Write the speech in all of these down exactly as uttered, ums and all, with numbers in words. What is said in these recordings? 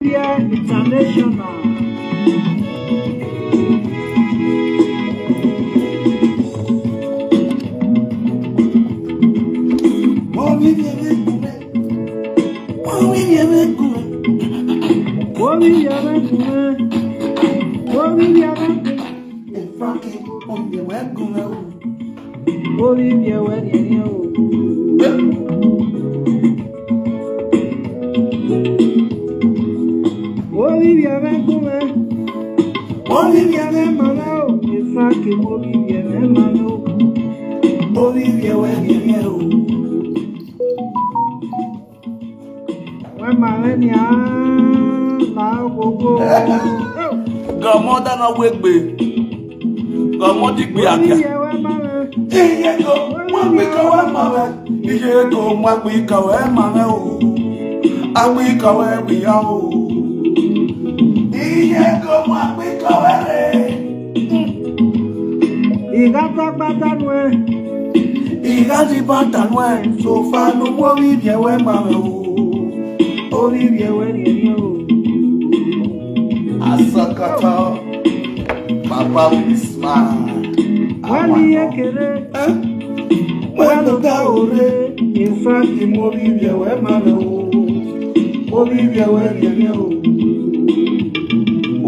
Media International. Orí mi ẹ̀rẹ́ kùnrin. Orí mi ẹ̀rẹ́ kùnrin. Orí mi ẹ̀rẹ́ kùnrin. Orí mi ẹ̀rẹ́ kùnrin. Ìfákì, orí mi ẹ̀rẹ́ kùnrin o. Orí mi ẹ̀rẹ́ kùnrin o. Orí mi ẹ̀rẹ́ kùnrin. Orí mi ẹ̀rẹ́ màlá o. Ìfákì, orí mi ẹ̀rẹ́ màlá o. Orí mi ẹ̀rẹ́ kùnrin o. Wema rẹ ni a la gogo. Godmother no wegbe. Godmother gbe aka. Iye wema rẹ. Iye go, mwa gbe ka wema rẹ. Iye go, mwa gbe ka wema rẹ o. Agbe ka wema ya o. Iye go, mwa gbe ka wema rẹ. Ìgá tápátá nu ẹ. Ìgá ti bá tànú ẹ. Sofa ló mú orí ibi ẹwẹ́ máa rẹ̀ o. Orí ibi ẹwẹ́ ni ẹni o. Asakata. Papa Wisma. Wọ́n ní ekele. Wọ́n ló dá òre. Ìfẹ́ ti mú orí ibi ẹwẹ́ máa rẹ̀ o. Orí ibi ẹwẹ́ ni ẹni o.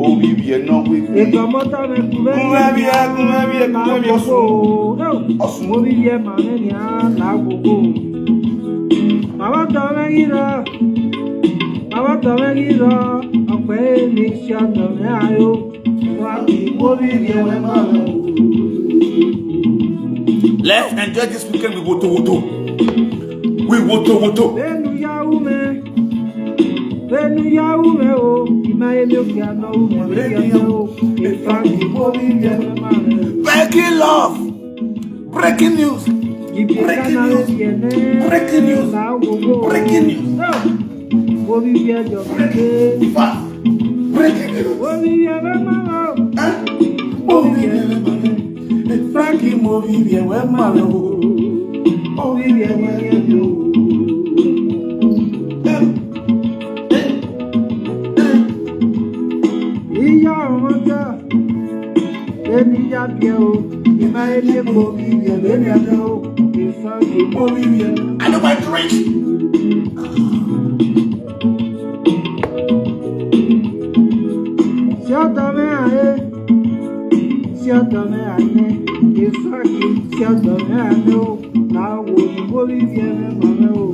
Orí ibi ẹ náà wí. Ètò ọmọ tá mi kú bẹ́ẹ̀. Kúrẹ́ bí ẹ, kúrẹ́ bí ẹ, kúrẹ́ bí ẹ sùn. Ọ̀sùn. Orí ibi ẹ màá rẹ̀ ni á là á gbogbo. Bàbá tọ̀ rẹ̀ yìí lọ. Bàbá tọ̀ rẹ̀ yìí lọ. Ọ̀pẹ́ mi ṣe ọ̀tọ̀ rẹ̀ ayọ̀. Wá kí orí ibi ẹ wẹ́ máa lọ. Let's enjoy this weekend with Woto Woto. With Woto Woto. Benu ya ume. Benu ya ume o. Ima emi oke ano ume. Benu ya o. Ifa ki orí ibi ẹ wẹ́ máa lọ. Breaking love. Breaking news. Breaking news. Breaking news. Breaking news. Breaking news. Fast. Breaking news. Huh? Mo rí ẹ̀rẹ́ máa rẹ̀. Frankie, mo rí ẹ̀rẹ́ máa rẹ̀ o. Mo rí ẹ̀rẹ́ máa rẹ̀ o. Ìyá ọmọ jẹ́ èmi yá bí ẹ o. Ìmọ̀ ẹni mo rí ẹ̀rẹ́ máa rẹ̀ o. Ìfọ̀n kì í mo rí ẹ̀. I know my drink. Siatame aye, siatame aye, ifaki siatame aye o, na wo ni mo rí bí ẹ mama o.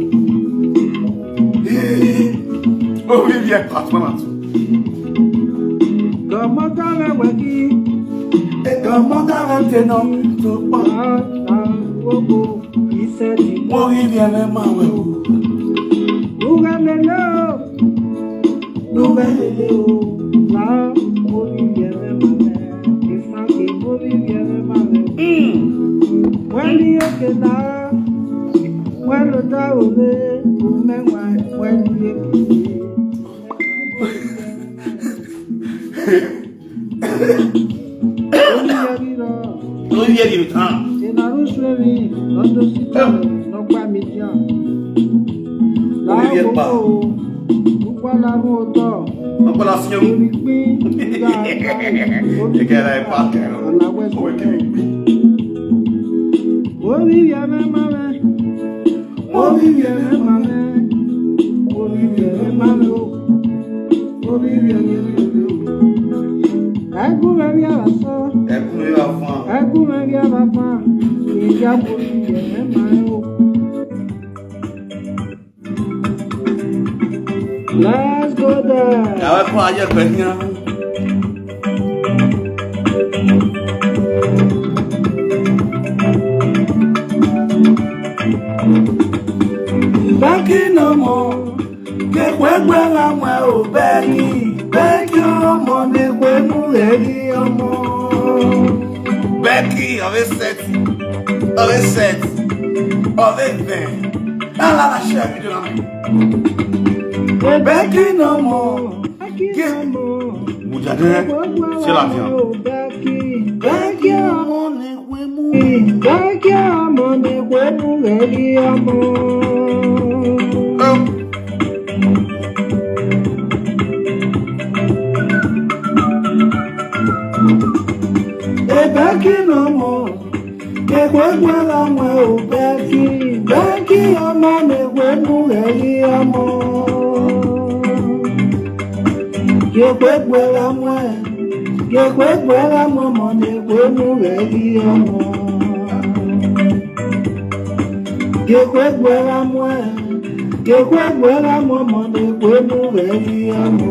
Orí ibi ẹ pàtó náà tún. Gọmọdé rẹ wẹ kí. Gọmọdé rẹ tẹná tó pọ̀. Gbogbo iṣẹ́ ti mú. Orí ibi ẹ máa wẹ̀ o. Lúgà lélẹ̀ o. Lúgà lélẹ̀ o. Là á orí ibi ẹ máa wẹ̀. Ìfàkì orí ibi ẹ máa wẹ̀. Wọ́n ní òkè náà. Wọ́n ló dá òwe. Òun mẹ́wàá. Wọ́n ní òkè. Lórí ẹ̀rí tán. Lórí ẹ̀ pa. Ọ̀pọ̀lọpọ̀ sí ẹ̀rù. Ìkẹrẹ ẹ̀ pa kẹrù. Òwe kìíní. Orí ẹ̀rẹ́ máa rẹ̀. Orí ẹ̀rẹ́ máa rẹ̀. Orí ẹ̀rẹ́ máa rẹ̀ o. Orí ẹ̀rẹ́ máa rẹ̀ o. Ẹkún rẹ̀ rí àràsọ. Ẹkún rẹ̀ rí àfọ̀n. Ẹkún rẹ̀ rí àràfọ̀n. Ìyá orí ẹ̀rẹ́ máa rẹ̀ o. Let's go there. Àwọn ẹkún ayé ẹgbẹ́ yín á. Bákì náà mọ̀, kékwé gbẹ́ra mọ́ ò bẹ́ẹ̀kì, bẹ́ẹ̀kì ọmọ ní pé mú ẹ̀rí ọmọ. Bẹ́ẹ̀kì, ọ̀rẹ́ set, ọ̀rẹ́ set, ọ̀rẹ́ bẹ̀. Lára la ṣe àbídọ́ náà. Bẹ́ẹ̀kì náà mọ̀, kí. Bùjàdé, c'est la viande. Bẹ́ẹ̀kì ọmọ ní pé mú. Bẹ́ẹ̀kì ọmọ ní pé mú ẹ̀rí ọmọ. Oh. Ekwe gwara mwe o Becky, Becky ọmọ na-ekwe mụ gheri ọmọ. Ekwe gwara mwe, ekwe gwara mwe ọmọ na-ekwe mụ gheri ọmọ. Ekwe gwara mwe, ekwe gwara mwe ọmọ na-ekwe mụ gheri ọmọ.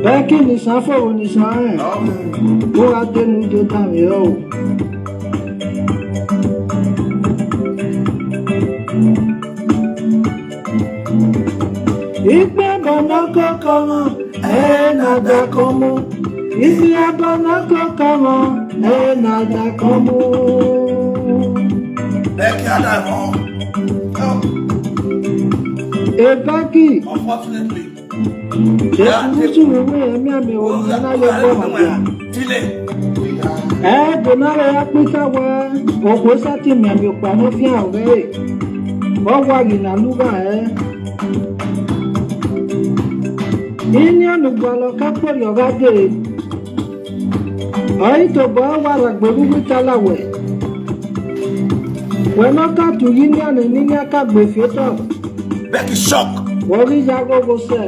Becky ni sanfo ni san. Ó wá dénú tó dà mí o. Ikpe bana kokoro, eh, na da komo. Isi abana kokoro, eh, na da komo. Becky Adaimo. Oh. Hey, Becky. Unfortunately. Ekuru su wewe emi ame o na le bo ma ya. Delay. Eh, bonare ya pita wa. Okwe sati mi ame pa no fi awe. Bo wa gi na luga, eh. Ini anu gbalo ka po yo ga de. Oi to bo wa ra gberu wi tala we. We no ka tu yi ni ani ni ni aka gbe fi to. Becky shock. Wo ri ya go go se.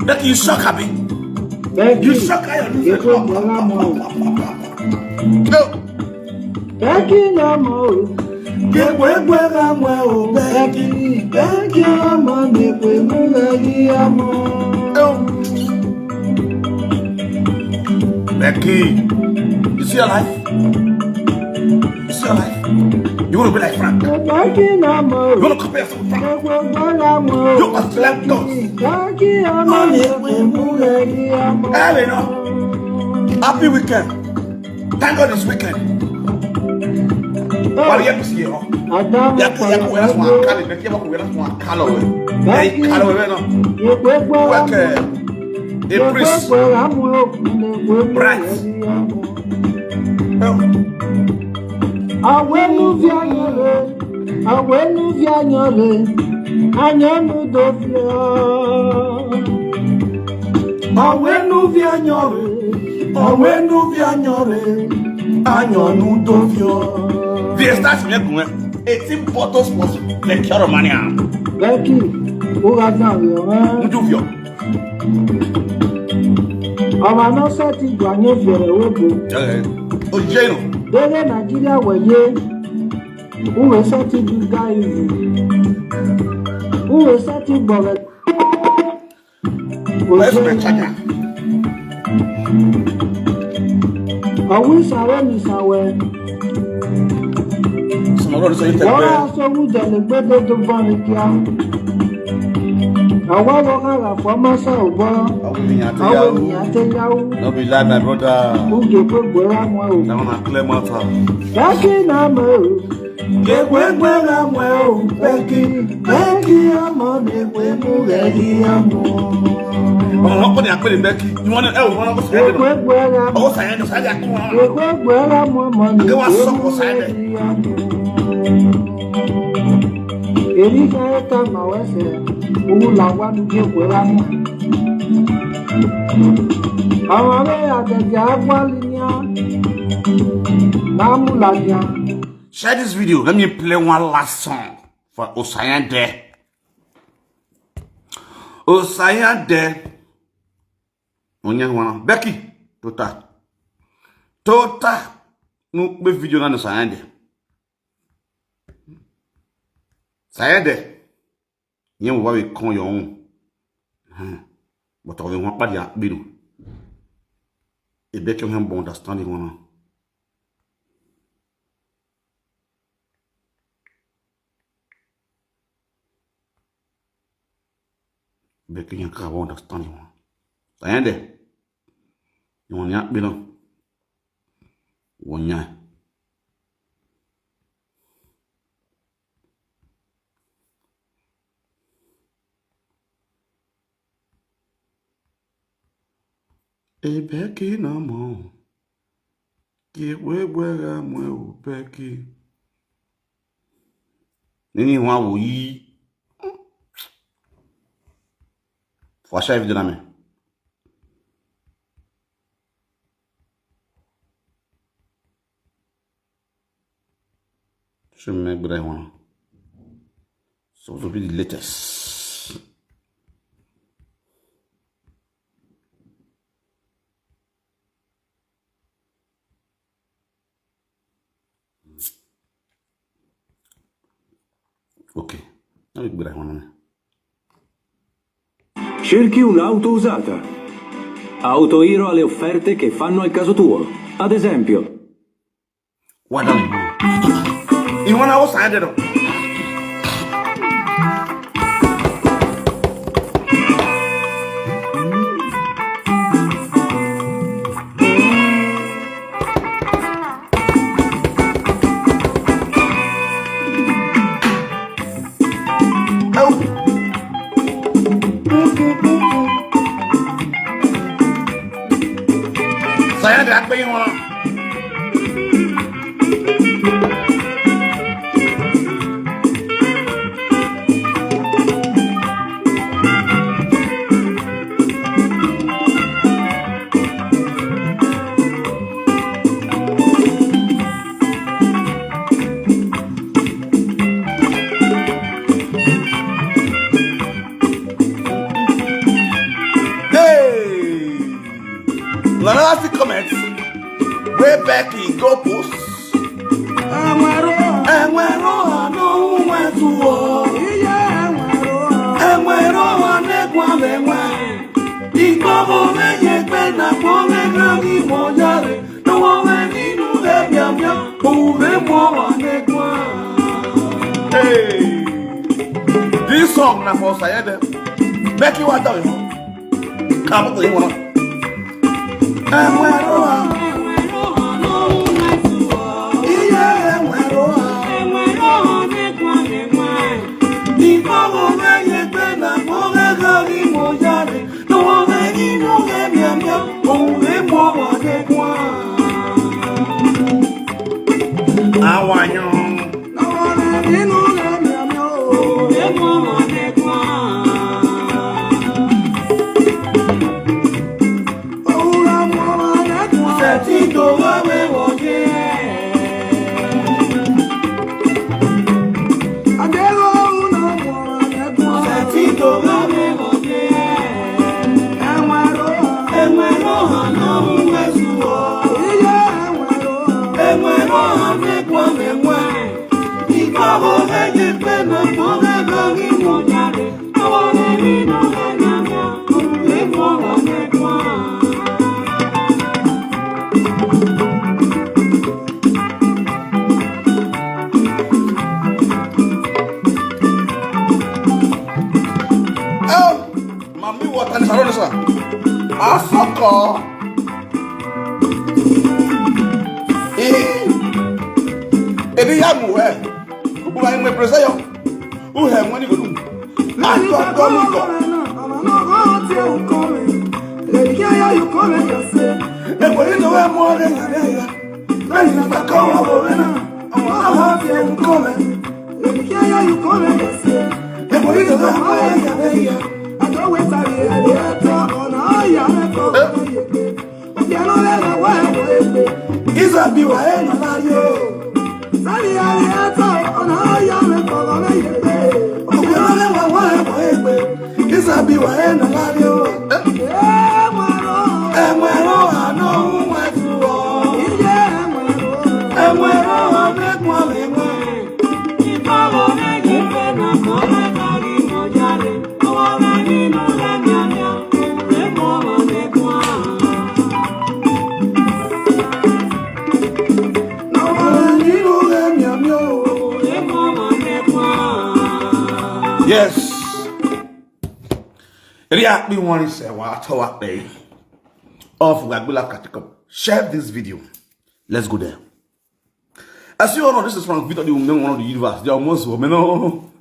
Becky, you shock, abi? Becky, you shock, I am. Ekwe gwara mwe o. No. Becky na mo. Ekwe gwara mwe o Becky. Becky ọmọ na-ekwe mụ gheri ọmọ. Oh. Becky, you see your life? You see your life? You want to be like Frank? Becky na mo. You want to compare yourself with Frank? Ekwe gwara mwe o. You must let go. Becky ọmọ na-ekwe mụ gheri ọmọ. Hey, you know. Happy weekend. Thank God it's weekend. Wari ya kusiye ho. Adam. Ya ku ya ku wera swa kale, be ya ku wera swa kale we. Hey, kale we no. Ekwe gwara mwe. Work, eh, a priest. Bright. Awenu vi anyore, awenu vi anyore, anyonu dovio. Awenu vi anyore, awenu vi anyore, anyonu dovio. Viestas me kun. Eighteen bottles plus the Caromania. Becky, o ga na yo. Nduvio. Ọmọ náà sọ ti gbà yẹn bẹ̀rẹ̀ wébo. Eh, o jẹ́ inú. Délé Nàìjíríà wẹ̀yẹ. Uwe sọ ti di guy. Uwe sọ ti gbọ̀rẹ̀. Where's my charger? Ọ̀wí sàrẹ́ mi sàwẹ́. Sọ̀rọ̀ lórí sọ yìí tẹ̀lé. Wọ́n á sọ wújẹ̀ lè gbé dé tó bá mi kíá. Àwa wọ kára fọ́ mọ́sá ò bọ́. Àwọn ènìyàn àti yahoo. Àwọn ènìyàn àti yahoo. No be lie, my brother. Oúnjẹ pé gbọ́dọ̀ mọ́ o. That one na clear matter. Dákì náà mọ̀ o. Ekwe gwara mwe o Becky. Becky ọmọ na-ekwe mụ gheri ọmọ. Ọmọ wọn kọ́ ni a pè ní Becky. Ni wọ́n ní ẹ wò wọ́n kọ́ sẹ́yìn. Ekwe gwara mwe. Ọwọ́ sẹ́yìn lọ sáré àkúrò wọn. Ekwe gwara mwe ọmọ na-ekwe mụ gheri ọmọ. Èyí ká ẹ ta màá wẹ́sẹ̀, òun làwọn àdúgbò pé wá mọ̀. Àwọn ará àtẹ̀jẹ̀ á gbọ́ lìyàn, máa mú làyàn. Share this video. Let me play one last song for Osayande. Osayande. Onye wana. Becky. Tota. Tota. No pe video na Osayande. Sayede. Yen wa we kon yo un. Hmm. But o we won padi a biru. E be ke hen bon understanding won. Be ke yen ka bon understanding won. Sayede. Won ya biru. Won ya. Ebeki na mo. Ki we we ga mo ebeki. Nini wa wo yi. Fwa sha evi de na me. Remember that one. So to be the latest. Okay. Let me be that one. Cerchi un'auto usata? Autohero ha le offerte che fanno al caso tuo. Ad esempio, What do you want to outside it? Saya ada apa yang mana? Hey! Another comment. Way back he go post. Enwero anụ nwe tụọ. Enwero anegwa enwe. Ikpọbụ menye kpe na kpọme gani mojare. N'ụwa nwe nínú ẹ̀mí àmì òwe mọ́ wà nẹ́gbọ́n. Hey, this song na for Sayede. Becky wa dọ̀ yìí. Kàbọ̀ tó yìí wọn. Enwero ha. Iye enwero ha. Ìfọwọ́ mẹ́yẹ pé nà mọ́ gẹ́gẹ́ bí mo jáde. Lọ́wọ́ mẹ́rin ló rẹ̀ mìíràn. Òun lè mọ ọ̀rẹ́ wọn. Àwa yan. Mami water ni salon sa. Asoko. Eh. Ebi ya mu eh. Uwa ime presa yo. Uhe mwani godu. Ato ato mi ko. Ebo ni to we mo re ya ya. Bẹ́ẹ̀ni bàbá kan wà wò rẹ̀ náà, ọmọ náà wà fi ẹ̀rù kọ́ rẹ̀. Èmi kí ayé yìí kọ́ rẹ̀ yẹ̀ sí. Èmi rí ìdọ̀tà máa yẹ yàrá yẹ. Àjọ wẹ̀ sáré ẹ̀rẹ́ ẹ̀tọ́ ọ̀nà ọ̀yà ẹ̀kọ́ ọ̀nà yẹ pé. Òkè ló lè rẹ̀ wá ẹ̀wọ̀ èpè. Ìsàbí wà ẹ̀ nà láyé o. Sáré ẹ̀rẹ́ ẹ̀tọ́ ọ̀nà ọ̀yà ẹ̀kọ́ ọ̀nà yẹ pé. Òkè ló lè wà wá ẹ̀wọ̀ èpè. Isabi wa ena lario. Enwero anụ nwe tụọ. Enwero anụ nwe tụọ. Yes. Ria be one is a wa to wa pay. Off we go la katikop. Share this video. Let's go there. As you all know, this is from Victor the Women, one of the universe. They almost women no.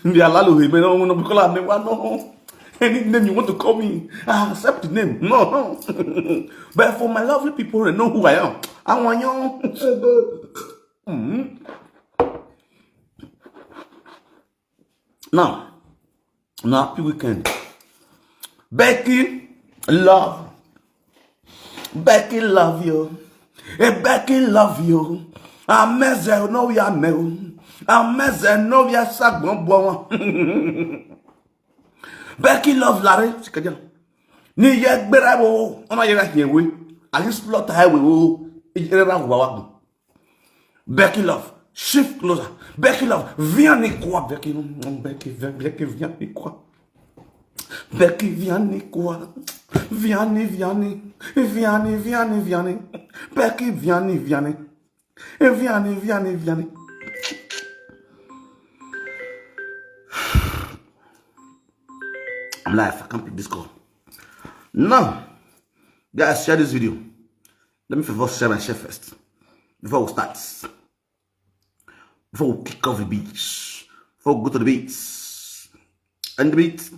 They are lalo women no no because I never know. Any name you want to call me, I accept the name. No, no. But for my lovely people, they know who I am. I want you. Mm-hmm. Now, na happy weekend. Becky love. Becky love you. Hey, Becky love you. Ameze no ya me. Ameze no via sagbon bo won. Becky Love lare, sikaja. Ni ye gbera wo, ona ye ra hie we. Ali slot highway wo, ere ra wa wa. Becky Love, shift closer. Becky Love, viens ni quoi, Becky, mm, Becky, Be-, Becky, viens ni quoi. Becky, viens ni quoi. Viens ni, viens ni, viens ni, viens ni, viens ni. Becky, viens ni, viens ni. Viens ni, viens ni, viens ni. I'm live, I can't pick this call. Now, guys, share this video. Let me first share my share first. Before we start. Before we kick off the beach. Before we go to the beach. And the beach.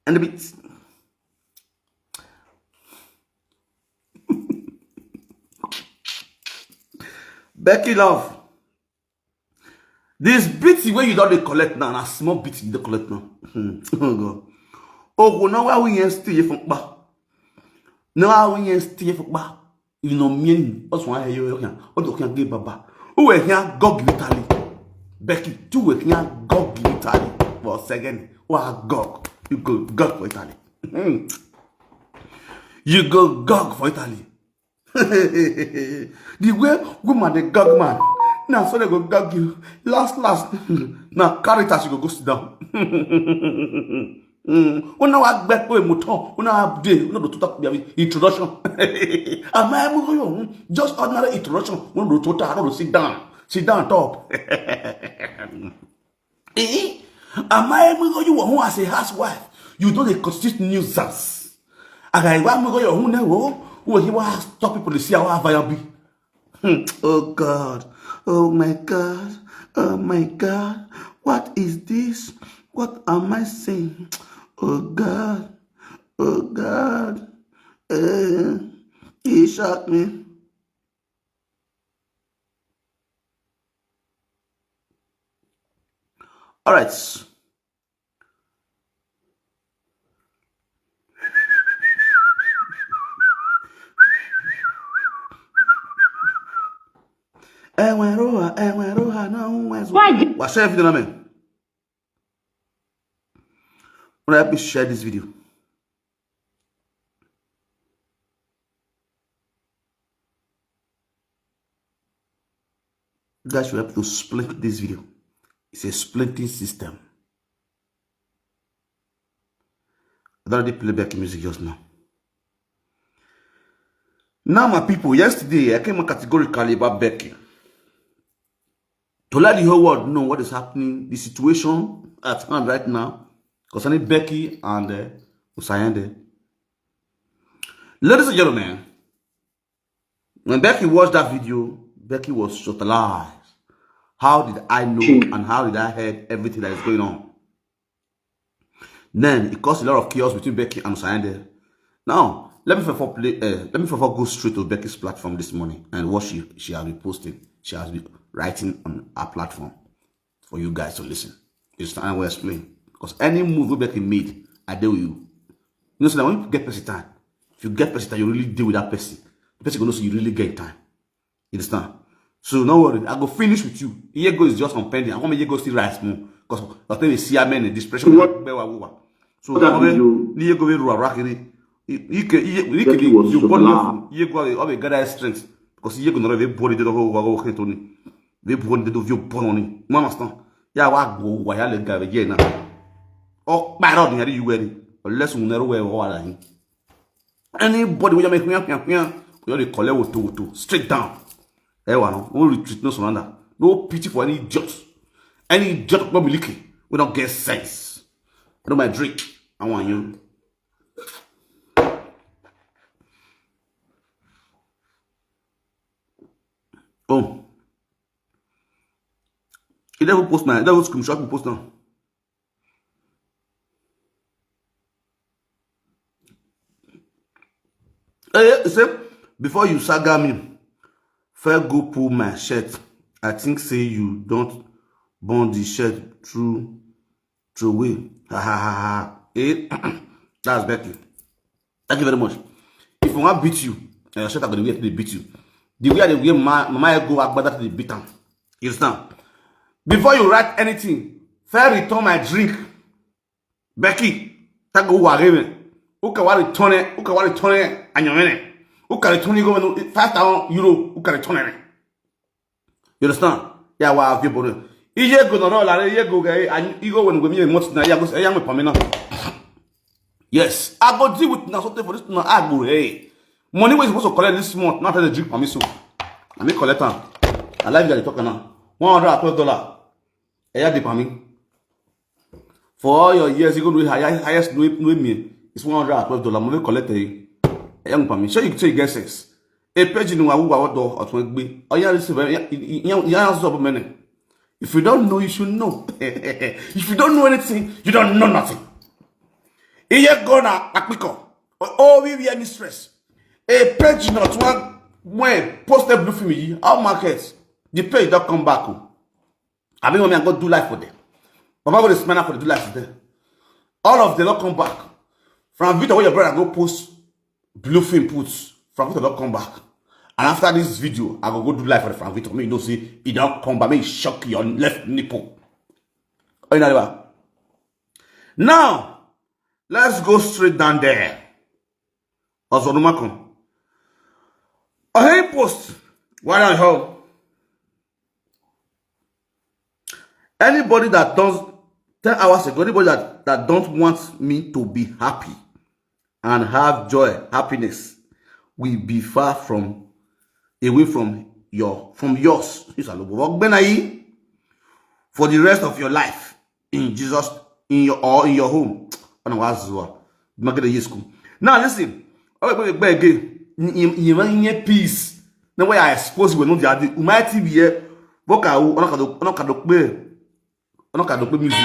And the beach. Becky Love. This beat wey you don dey collect now, na small beat you dey collect now. Hmm. Oh God. Oh, now why we here still here for kpa? Now why we here still here for kpa? You know mean? What's one here? You can. What you can give baba? Who were here? God give Italy. Becky, two were here. God give Italy. For a second, what God? You go God for Italy. Hmm. You go God for Italy. The way woman dey gag man, na so they go gag you. Last, last, na character you go go sit down. Mm. Una wa gbe pe mo ton, una wa dey, una do tuta introduction. Am I mo yo? Just ordinary introduction. Una do tuta, una do sit down, sit down top. Eh? Am I mo yo who as a housewife? You don't dey constitute nuisance. Aga iwa mo yo who ne wo, who he wa stop people to see our viable. Hmm. Oh God, oh my God, oh my God, what is this? What am I saying? Oh God, oh God, eh, he shocked me. All right. Enwere ụha, enwere ụha na nwa ezu. Why did What's everything, I mean? When I help you share this video. That should help to split this video. It's a splitting system. I don't already play Becky music just now. Now, my people, yesterday I came out categorically about Becky to let the whole world know what is happening, the situation at hand right now concerning Becky and uh, Osayende. Ladies and gentlemen, when Becky watched that video, Becky was totalized. How did I know and how did I hear everything that is going on? Then it caused a lot of chaos between Becky and Osayende. Now, let me first play. Uh, let me first go straight to Becky's platform this morning and what she she has been posting. She has been writing on her platform for you guys to listen. It's time we explain, because any move wey Becky made, I deal with you. You know, so that when you get person time, if you get person time, you really deal with that person. The person gonna know say you really get time. You understand? So no worry, I go finish with you. Yego is just on pending. I want Yego still rise more because I think we see how many depression. What? So Yego will run rakiri. He can you born Yego will gather strength because Yego not even born the whole world. They born the do you born on it. Mama stand. Ya wa go wa ya le ga ye na. O pa ro ni ari you wear. Unless you never wear all that. Anybody wey make hwian hwian hwian, we dey collect woto woto straight down. Eh, wa no, no retreat, no surrender, no pity for any idiot. Any idiot wey be leaking, we don't get sense. I know my drink. I want you. Oh, you never post now. You never screenshot me post now. Eh, eh, say, before you saga me, fair go pull my shirt. I think say you don't burn the shirt through throw away. Ha ha ha ha. Eh, that's Becky. Thank you very much. If I want beat you, and your shirt are gonna wear to beat you. The way they wear my my go agbada to beat am. You understand? Before you write anything, first return my drink. Becky, tago wareme. Uka wari tone, uka wari tone, anyomene. Uka return you go five thousand euro, uka return it. You understand? Yeah, wa have you born. Iye go no la, iye go ga, and you go when go me months na, ya go say, "Young me pamina." Yes, I go deal with na something for this na, I go, hey. Money wey supposed to collect this month, not the drink permission. I may collect am. I like that they talk now. One hundred and twelve dollar. Eya de pami. For all your years, you go do high-, highest do, do me. It's one hundred and twelve dollar. Mo collect e. Eya pami. So you say you get sense. A page in wa wa do otun gbe. Oya receive. Ya ya ya so many. If you don't know, you should know. If you don't know anything, you don't know nothing. Iye gona akpiko. O we we mistress. A page not one when posted blue film yi. How market? The page don't come back. O. I mean, when I go do life for them. Baba go dey smell am for the do life for them. All of them don't come back. From Victor, where your brother go post blue film puts. From Victor don't come back. And after this video, I go go do life for the Frank Victor. Me, you know, see, he don't come back. Me, shock your left nipple. Oh, you know what? Now, let's go straight down there. Ozonumakon. Hey, post. Why don't you? Anybody that don't, ten hours ago, anybody that, that don't want me to be happy and have joy, happiness, will be far from, away from your, from yours. It's a little work. For the rest of your life, in Jesus, in your, or in your home. Ona wazua. Magere yesku. Now listen. Oh, wait, wait, wait, again. You, you, you peace. Now why I expose you, no, the other. Umaiti be here. Boka, ona kado, ona kado pe. Ona kado pe music.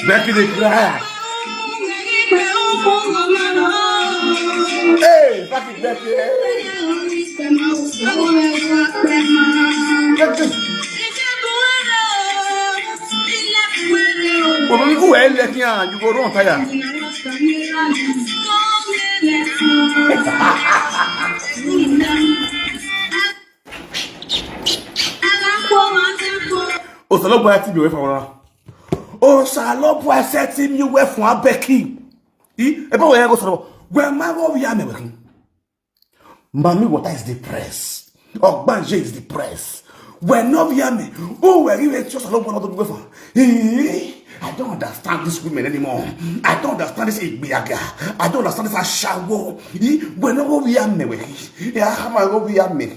Becky dey cry. Hey, Becky, Becky, hey. But when you go well, like, yeah, you go run tire. Osalogbo ya ti bi we fa wala. Osalogbo ya ti mi we fun Abeki. I, e ba we ya go soro. We ma go wi ame we. Mami water is the press. Ogbanje is the press. We no wi ame. O we ri we ti Osalogbo na do we fa. Eh, I don't understand these women anymore. I don't understand this igbiaga. I don't understand this ashawo. Eh, we no go wi ame we. Ya kama go wi ame.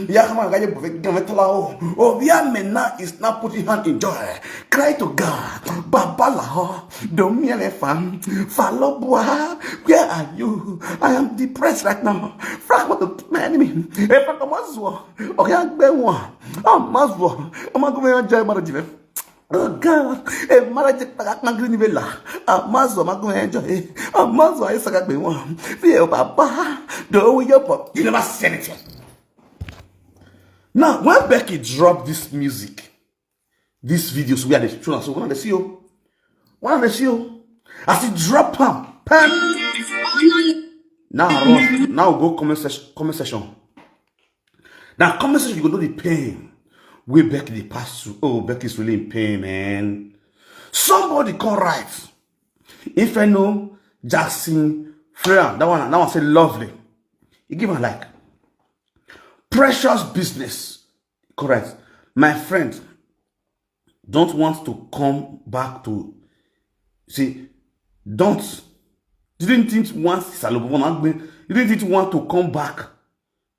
Ya kama ga ye bo fe gan me tala o. O wi ame now is not putting hand in joy. Cry to God. Baba la ho. Don't me elephant. Falobua. Where are you? I am depressed right now. Frank, what the, my enemy? Hey, Frank, I'm as well. Okay, I'm going one. I'm as well. I'm going to enjoy my life. Oh God, a marriage is not going to be la. I'm as well. I'm going to enjoy. I'm as well. It's not going to be one. Fear, Papa. The way you pop, you never say anything. Now, when Becky dropped this music, this video, so we are the children, so when they see you, when they see you, as it drop am, pam. Now, I run. Now go comment section. Comment section. Now, comment section, you go know the pain. Where Becky dey pass through. Oh, Becky is really in pain, man. Somebody come write. If I know Jackson Freya, that one, that one say lovely. You give a like. Precious business. Correct. My friend, don't want to come back to, see, don't, didn't it want Salobo, didn't it want to come back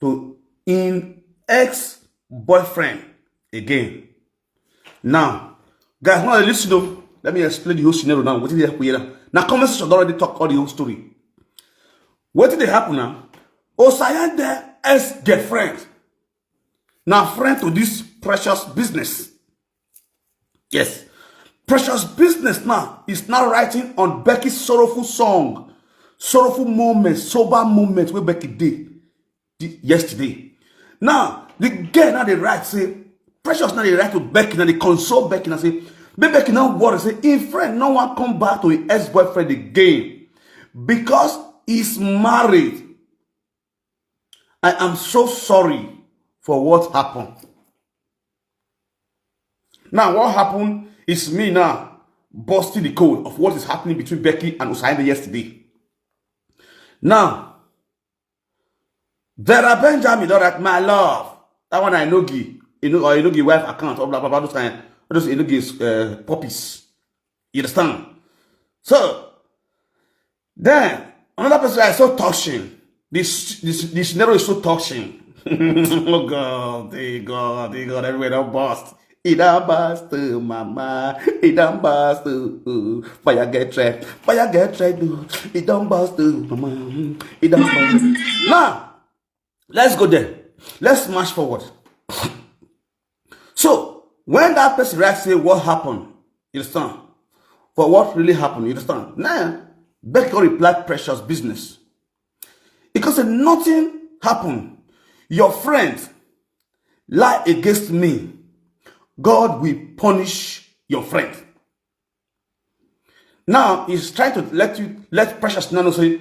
to in ex-boyfriend again? Now, guys, now listen though. Let me explain the whole scenario now. What did happen here? Now, comment section already talk all the whole story. What did happen now? Osayande ex-girlfriend. Now, friend to this Precious business. Yes. Precious business now is now writing on Becky's sorrowful song, sorrowful moment, sober moment where Becky did yesterday. Now, the girl now they write say, Precious now they write to Becky, now they console Becky, now say, make Becky now worry, say, if friend no one come back to his ex-boyfriend again because he's married. I am so sorry for what happened. Now, what happened is me now busting the code of what is happening between Becky and Osaende yesterday. Now, Vera Benjamin, all right, my love. That one I know Gi, you know, or you know Gi wife account, or blah blah blah, those kind, all those you know Gi uh, puppies. You understand? So then another person I saw touching. This this this scenario is so touching. Oh God, hey God, hey God, everywhere that bust. It done bust to mama. It done bust to ooh. Fire get trap. Fire get trap, dude. It done bust to mama. It done bust. Now, let's go there. Let's march forward. So, when that person writes, say, what happened? You understand? For what really happened? You understand? Now, Becky reply, precious business. Because nothing happened. Your friend lie against me. God will punish your friend. Now he's trying to let you let Precious Nano say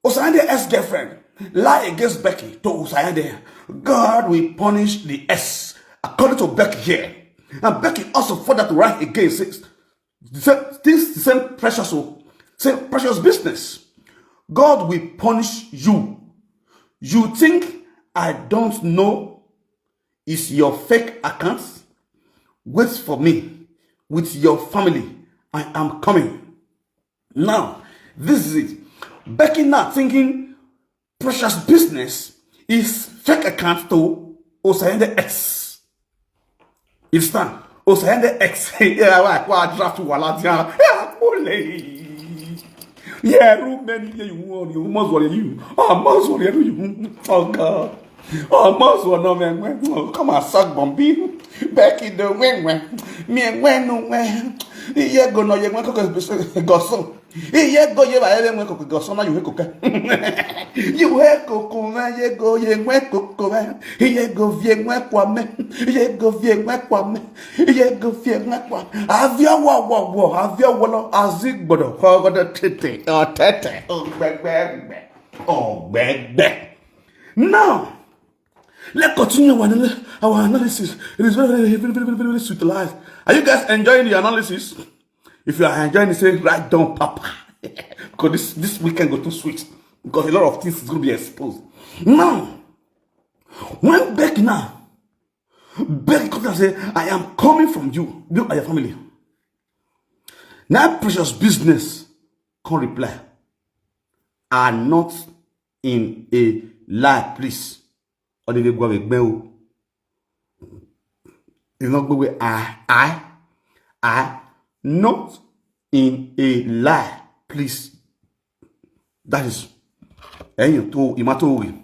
Osayande ex-girlfriend lie against Becky to Osayande. God will punish the ex according to Becky here. And Becky also further to write again says this the same Precious will say Precious business. God will punish you. You think I don't know? Is your fake account? Wait for me with your family. I am coming. Now, this is it. Becky now thinking Precious business is fake account to Osayende X. It's time. Osayende X. Yeah, why? Why draft wala dia? Yeah, ole. Yeah, room many you want. You must worry you. Oh, must worry you. Oh God. Oh, must worry no man. Come and suck Bombi. Back in the wing when me and when no when. Yeah, go no, you want to go so. Iye go ye ba ele mwe koko go sona yuhe koke. Yuhe koko me ye go ye mwe koko me. Iye go vie mwe kwa me. Iye go vie mwe kwa me. Iye go vie mwe kwa. Avia wa wa wa. Avia wa lo azigbodo. Kogodo tete. O tete. O gbegbe gbe. O gbegbe. Now, let's continue our, anal- our analysis. It is very, very, very, very, very, very sweet life. Are you guys enjoying the analysis? If you are enjoying it, say write down, Papa. Because this, this weekend go too sweet. Because a lot of things is going to be exposed. Now, when Becky now, Becky comes and say, I am coming from you, you are your family. Now, precious business can reply. Are not in a lie, please. Or they go away. It's not go away. I, I, I, not in a lie, please. That is, ẹ̀yin tó ìmá tó wì.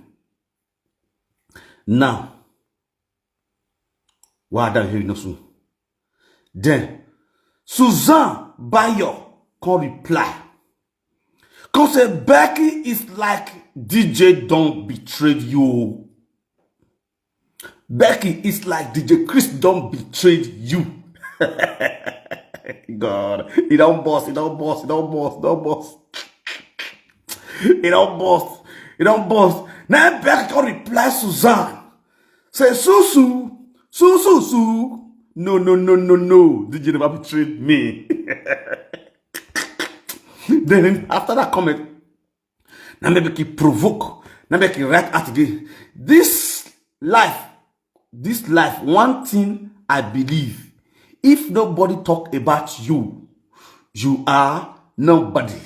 Now, why that here no soon? Then Suzanne Bayo can reply. Come say Becky is like D J don't betrayed you. Becky is like D J Chris don't betrayed you. God, he don't boss, he don't boss, he don't boss, don't boss. He don't boss, he don't boss. Now Becky can reply Suzanne. Say Susu, Susu, Su. No, no, no, no, no. D J never betrayed me. Then after that comment, now maybe he provoke. Now maybe he write out again. This life, this life, one thing I believe. If nobody talk about you, you are nobody.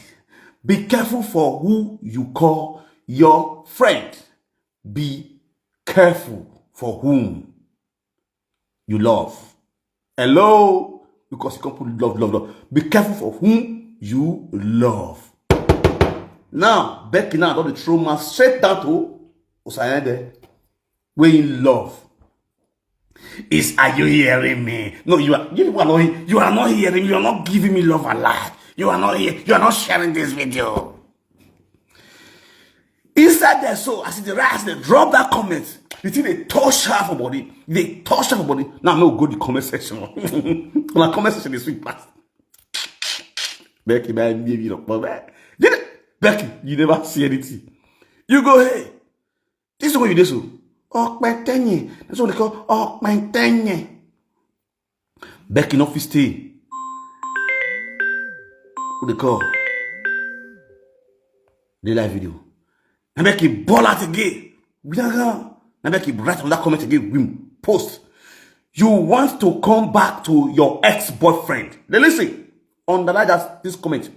Be careful for who you call your friend. Be careful for whom you love. Hello? Because you can put love, love, love. Be careful for whom you love. Now, Becky now don dey throw mouth straight down to Osayende. Wey in love. Is are you hearing me? No, you are you are not you are not hearing me. You are not giving me love and life. You are not here. You are not sharing this video. Inside there, so as the rise, they drop that comment. The thing they touch her for body. They touch her for body. Now no go the comment section. My comment section is sweet pass. Becky, my baby, look, Becky, you never see anything. You go, hey, This is what you do so. Okpentenye. That's what they call Okpentenye. Becky no fit stay. Who they call? The live video. Na Becky ball out again. Now Becky write on that comment again. We post. You want to come back to your ex-boyfriend. Now listen. Underline that this comment.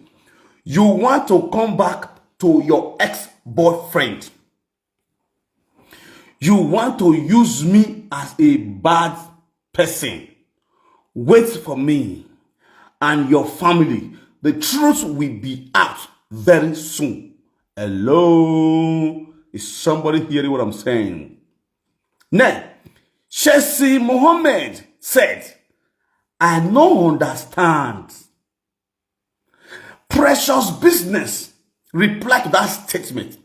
You want to come back to your ex-boyfriend. You want to use me as a bad person. Wait for me and your family. The truth will be out very soon. Hello? Is somebody hearing what I'm saying? Now, Chelsea Mohammed said, I no understand. Precious Business reply to that statement.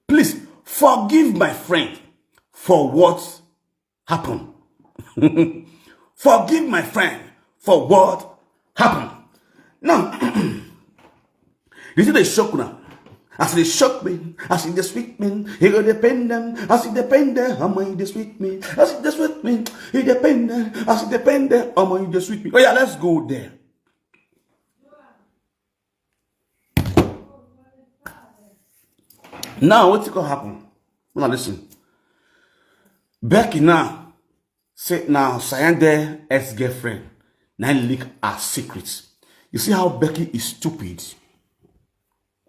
Please forgive my friend for what happened. Forgive my friend for what happened. Now, you see the shock now. As they shock me, as it dey sweet me, he go depend them, as it depend them, how much it dey sweet me, as it dey sweet me, he depend them, as it depend them, how much it dey sweet me. Oh yeah, let's go there. Now, what's gonna happen? Now listen. Becky now say now Sayande ex-girlfriend now leak her secrets. You see how Becky is stupid?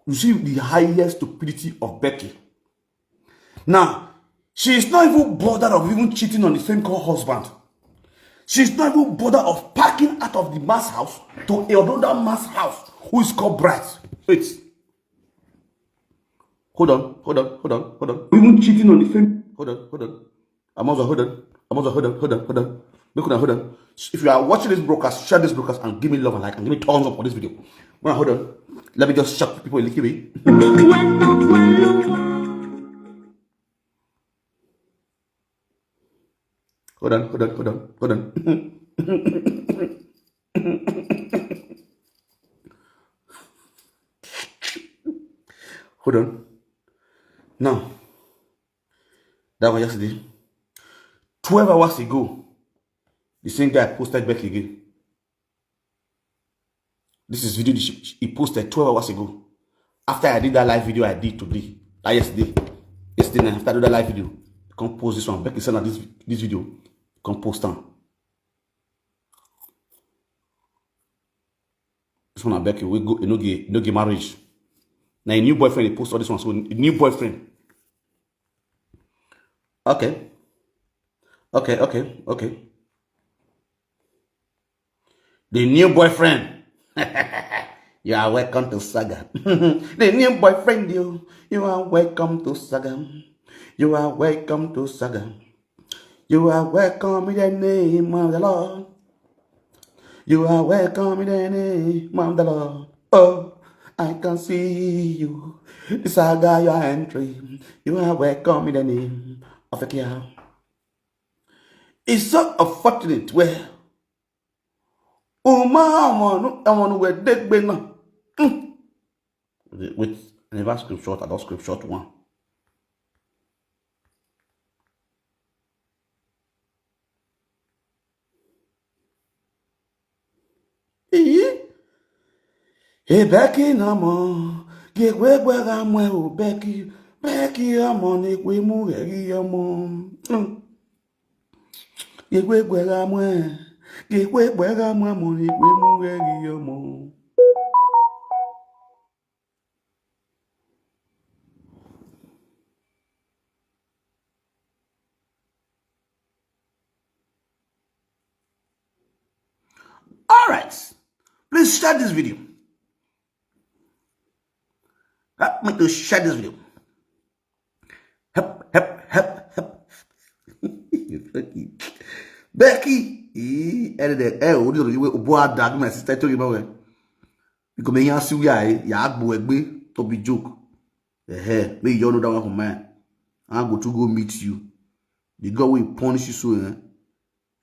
You see the highest stupidity of Becky. Now, she is not even bothered of even cheating on the same called husband. She's not even bothered of packing out of the man's house to another man's house who is called Bright. Wait. Hold on, hold on, hold on, hold on. Even cheating on the same. Hold on, hold on. I'm also hold on. I'm also hold on, hold on, hold on. Make una hold on. If you are watching this broadcast, share this broadcast and give me love and like and give me thumbs up for this video. When I hold on, let me just shock people in Likibi. Hold on, hold on, hold on, hold on. Hold on. Now, that was yesterday. Twelve hours ago, the same guy posted back again. This is video he posted twelve hours ago. After I did that live video I did today, that yesterday, yesterday night, after I did that live video, come post this one. Becky send out this this video, come post on. This one I Becky we go, you know, get, you know, get marriage. Now a new boyfriend he post all this one, so a new boyfriend. Okay, okay, okay, okay. The new boyfriend. You are welcome to Saga. The new boyfriend, you. You are welcome to Saga. You are welcome to Saga. You are welcome in the name of the Lord. You are welcome in the name of the Lord. Oh, I can see you. The Saga, your entry. You are welcome in the name of the Kia. It's so unfortunate where Uma, I want to, I want to wear that. Wait, I never screenshot, I don't screenshot one. Iyi. Ebeki na mo, gekwe gwe ga mwe o Beki, Beki amo ni kwe mu gegi amo. Gekwe gwe ga mwe, gekwe gwe ga mwe mo ni kwe mu gegi amo. All right. Please share this video. Help me to share this video. Help, help, help, help. Becky, eh, eh, eh, oh, this is what I did, my sister told you about it. Because me, you see, we are, eh, ya agbo egbe, to be joke. Eh, eh, me, you know that one for mine. I go to go meet you. The God will punish you so, eh?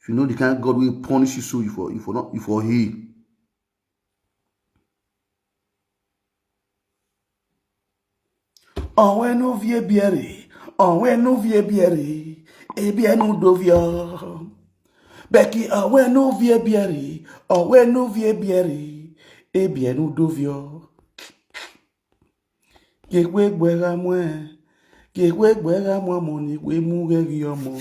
If you know the kind of God will punish you so, you for, you for not, you for heal. Onwe no vie biere, Onwe no vie biere, ebie no dovio. Becky, onwe no vie biere, onwe no vie biere, ebie no dovio. Kekwe gbera mwe, kekwe gbera mwe moni we mu gegi omo.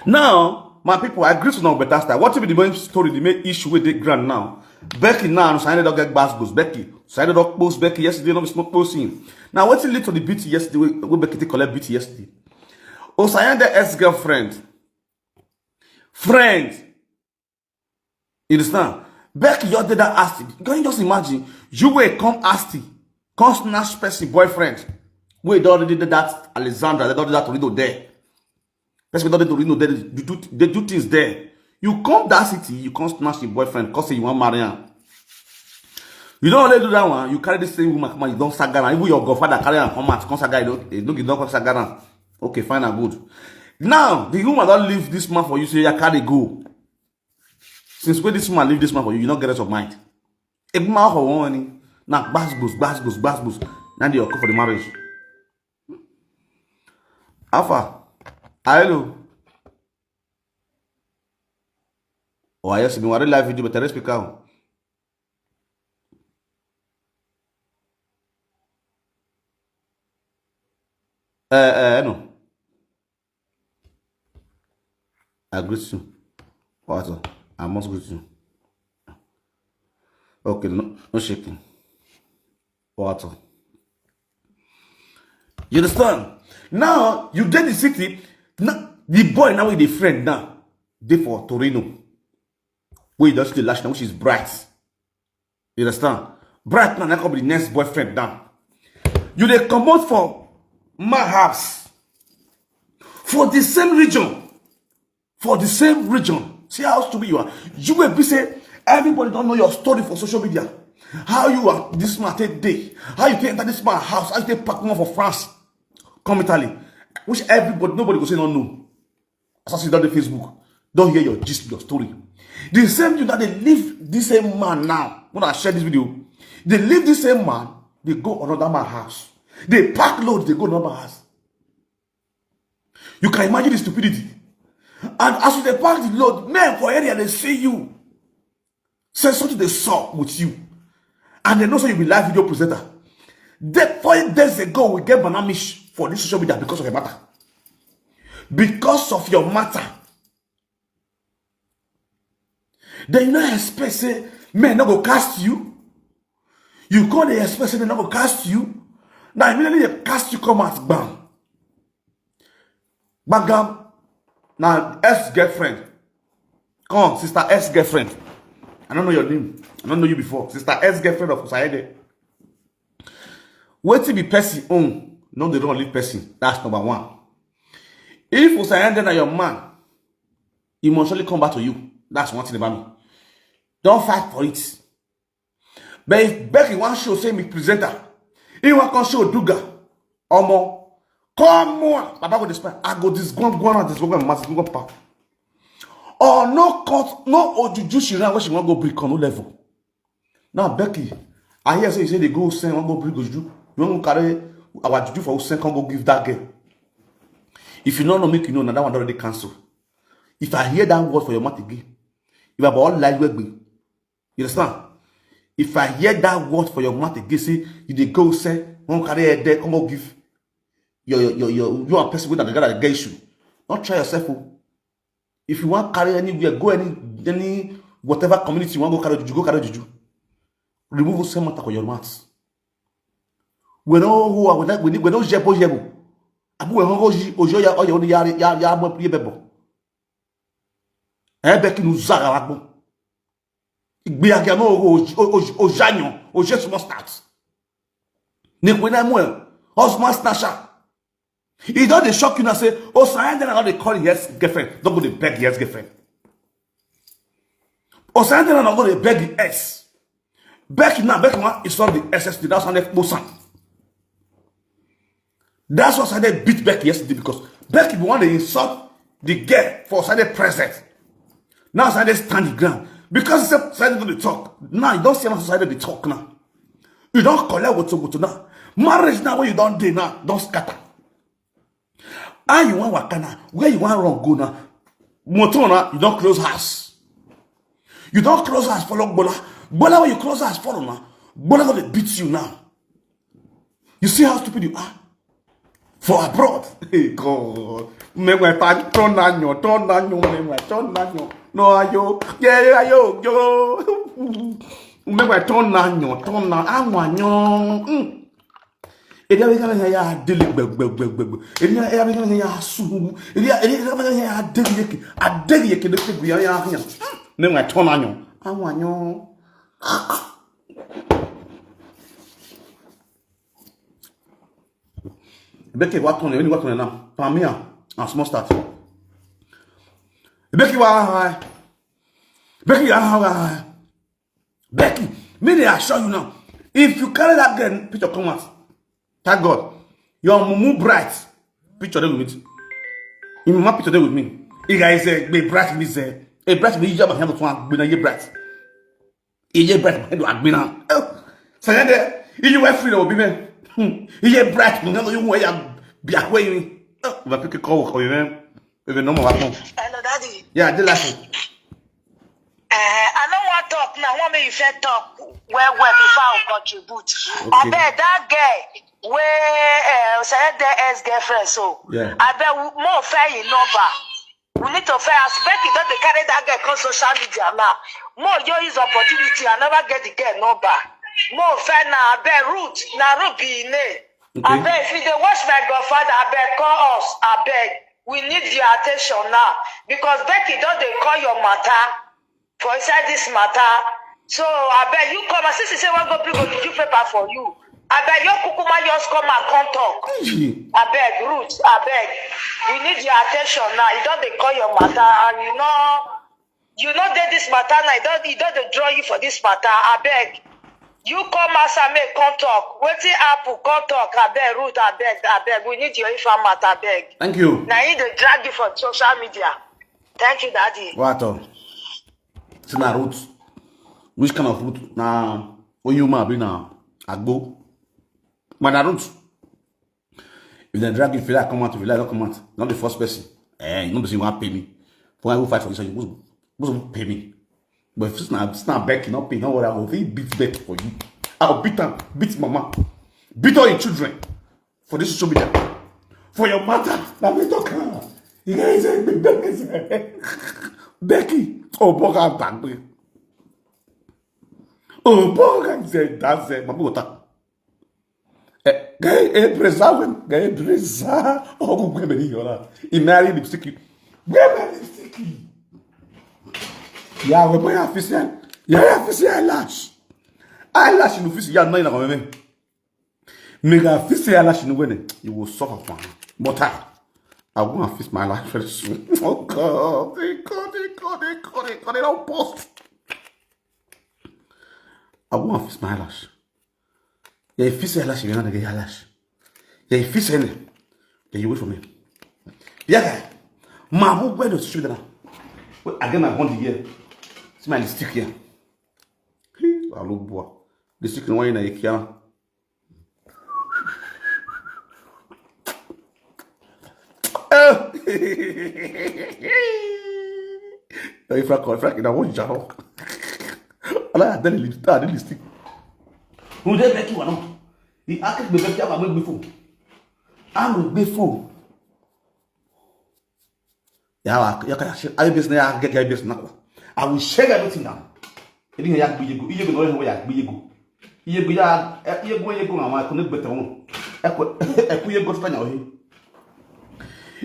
Now, my people, I agree to now better style. What be the main story, the main issue with the grand now? Becky now, Osaende don get gbas gbos. Becky, Osaende don post Becky yesterday, no be small posting. Now, what lead to the beat yesterday? We, we Becky take collect beat yesterday. Osaende ex-girlfriend, friend. You understand? Becky just did that Asti. Can you just imagine? You will come Asti, come snatch person boyfriend. We don't already did that Alexandra. They don't do that Torino there. Person don't do Torino there. They do, they do things there. You come that city, you come snatch your boyfriend, cause say you want marry him. You don't only do that one. You carry the same woman, come on, you don't sagara. Even your godfather carry her come out, come sagara. You don't, you don't, you don't come sagara. Okay, fine and good. Now the woman don't leave this man for you. Say you carry go. Since when this man leave this man for you, you don't get rest of mind. If my whole one, now gbas gbos, gbas gbos, gbas gbos. Now they occur for the marriage. Alpha, hello. Oh, I just been live video, but I speak out. Uh, uh, no. I greet you. What? I must greet you. Okay, no, no shaking. What? You understand? Now you get the city. Now, the boy now with the friend now. They for Torino. We just the last now, which is bright. You understand? Bright now, now come be the next boyfriend down. You dey comot for my house for the same region. For the same region. See how stupid you are. You will be say everybody don't know your story for social media. How you are this man take day. How you take enter this man house. How you take pack one for France. Come Italy. Which everybody, nobody go say no no. As I see that on Facebook, don't hear your gist, your story. The same thing that they leave this same man now. When I share this video, they leave this same man, they go another man house. They pack load, they go another house. You can imagine the stupidity. And as you dey pack the load, men for area they see you. Say something they saw with you. And they know say you be live video presenter. Then four days ago, we get banamish for this social media because of your matter. Because of your matter. Then you no expect say men no go cast you. You go dey expect say they no go cast you. Now immediately they cast you come out bam. Bagam, now ex-girlfriend. Come, sister ex-girlfriend. I don't know your name. I don't know you before. Sister ex-girlfriend of Osaende. Wetin be person own? No, they don't leave person. That's number one. If Osaende na your man, he must surely come back to you. That's one thing about me. Don't fight for it. But if Becky wan show say me presenter, he wan come show Duga, omo, come on, Baba go despair. I go this one, one, this one, mass, one, pa. Or no cut, no ojuju she ran where she wan go break on no level. Now Becky, I hear say you say they go send one go bring ojuju. You wan go carry our juju for send come go give that girl. If you no know, make you know, now that one already cancel. If I hear that word for your mouth again, if I all lie, we be. You understand? If I hear that word for your mouth again, say you dey go say, won't carry a deck, come go give your your your your, your person with that gather against you. Don't try yourself. Oh. If you want carry anywhere, go any any whatever community you want go carry juju, go carry juju. Remove the same matter for your mouth. We don't who are we don't we don't jebo jebo. Abu we hongo ji ojo ya oyo ni ya ya ya mo ye bebo. Ebe ki nu zaga wa gbo. Igbe agi amo o o o janyo o je small start. Ni kwe na mo e. Osman snatcher. E don dey shock you now say Osaende na don dey call him ex girlfriend, don go dey beg him ex girlfriend. Osaende na don go dey beg him ex. Becky now, Becky wan insult the S S T. That's why they expose am. That's why Osaende beat Becky yesterday because Becky be one dey insult the girl for Osaende present. Now Osaende stand the ground because he say Osaende no dey talk. Now you don see how Osaende dey talk now. You don collect woto woto now. Marriage now wey you don dey now don scatter. How you wan waka now? Where you wan run go now? Motor now, you don close house. You don close house follow Gbola. Gbola, when you close house follow now, Gbola go dey beat you now. You see how stupid you are? For abroad. Hey, God. Make my time turn on you, turn on you, make my turn on you. No, ayo. Yeah, yeah, yo, yo. Make my turn on you, turn on. I want you. Mm. Èdè abẹ́gá mẹ́ta yà á délé gbẹ̀gbẹ̀gbẹ̀gbẹ̀. Èdè abẹ́gá mẹ́ta yà á sùn. Èdè abẹ́gá mẹ́ta yà á délé yẹkẹ. Adélé yẹkẹ ló ṣe gbìyànjú yà á yàn. Ní wọn tọ́ náà yàn. Àwọn àyàn. Ìbékè wa tán ni, ó ní wa tán ni náà. Pamia and small start. Ìbékè wa ha. Ìbékè wa ha. Becky, me dey assure you now. If you carry that girl picture come out, thank God. Your mumu bright picture dey with me. Your mama picture dey with me. You guys say, be bright me say. A bright me, you have a hand of one, be na ye bright. Iye bright, hand of agbina. Oh, so there, you were free to be man. Hmm. Iye bright, no, no, you were ya, be away. Oh, but people call, call you, man. If you know what happen. Hello, Daddy. Yeah, I did last. Eh, I no wan talk now. One make you first talk well well before I contribute. Okay. Abeg, that girl wey, eh, say the ex girlfriend so. Yeah. Abeg, we- mo fẹ́ yìí number. We need to first ask Becky don dey carry that girl come social media now. Mo yo use opportunity. I never get the girl number. Mo fẹ́ na abeg Ruth. Na Ruth be im name. Okay. Abeg, if you dey watch my godfather, abeg call us. Abeg, we need your attention now because Becky don dey call your matter for inside this matter. So abeg, you come and since you say wan go bring Ojuju paper for you, abeg, your kukuma just come and come talk. Abeg, Ruth, abeg, we need your attention now. You don dey call your matter and you know, you know dey this matter now. You don, you don dey draw you for this matter. Abeg, you come outside make come talk. Wetin happen? Come talk. Abeg, Ruth, abeg, abeg, we need your informant. Abeg. Thank you. Na him dey drag you for social media. Thank you, Daddy. What? Say na Ruth. Which kind of Ruth? Na Oyuma abi na Agbo? But na Ruth. If dem drag you, if you like come out, if you like don't come out, not the first person. Eh, you know say you wan pay me. For I go fight for this, you go, go pay me. But if it's not, it's not Becky, not pay, don't worry, I will fit beat Becky for you. I'll beat her, beat mama, beat all your children for this social media. For your matter, let me talk. You guys say Becky, Becky, oh boy, I'm back. Oh boy, I'm saying that's it. My water. Eh, guy, eh, presa wen, guy, presa. Oh, go go be yola. He marry lipstick. Where my lipstick? Yeah, we boy official. Yeah, official eyelash. Eyelash in office, yeah, no, you know, me. Make a fix your eyelash in the way. You will suffer for. But I, I want to fix my eyelash very soon. Oh God, they God, they God, they God, they God, they don't post. I want to fix my eyelash. Yeah, if you say eyelash, you're not gonna get eyelash. Yeah, if you say it, then you wait for me. Yeah, guy. My who where does shoot now? Well, again, I want the year. See my lipstick here. Alo boy. Lipstick no one in a kiana. Ifra ko, ifra kina won jaro. Ala ya deli lipstick, deli lipstick. Who dey make you one? The act be make you have a big phone. I'm a big phone. Ya wa ya ka shi ai business ya ga ga business na. I will share everything down. Ibi ya gbe yego, iye go no ya gbe yego. Iye go ya, iye go yego na wa ko ne gbete won. E ko e ku yego ta nya ohi.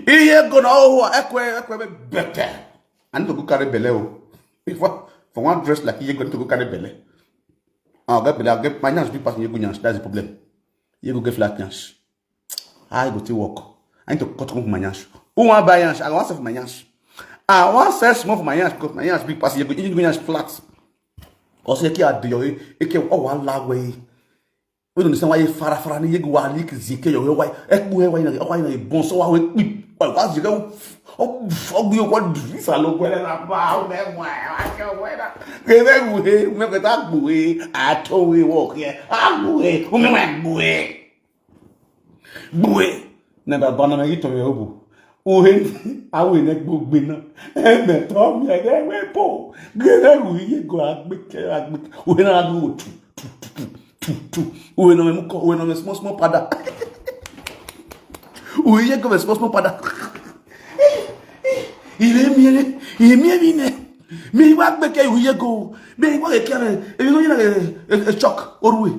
Iye go na o e ko e ko be bete. I need to go carry belle o. If I, for one dress like iye go, I need to go carry belle. I get belle, I get my nyash big pass iye go nyash. That's the problem. Iye go get flat nyash. I go to work. I need to cut off my nyash. Who want buy nyash? I want sell my nyash. I want sell small for my nyash because my nyash big pass. You go, you go nyash flat. Cause you can't do your, you can't, oh, I love way. We don't understand why you fara fara ni you go and you can zike your way. Eh, why, why, why you born so why we, why, why you go, oh, oh, you go, this I look well, and I'm, oh, man, why, why, why, why, why, why, why, I told we walk here. I go away. Who am I go away? Gbue. Na ba bana me gito me obu. Ohe, awe ne gbogbe na. Eme to mi ege we po. Gere ru ye go agbeke, agbeke. Ohe na go tu, tu, tu, tu, tu, tu. Ohe no me muko, ohe no me small, small pada. Ohe ye go me small, small pada. Ile mi ele, ile mi ele ne. Mi wa gbeke ohe ye go. Mi wa ke kare. E mi no ye na e, e, e chok oruwe.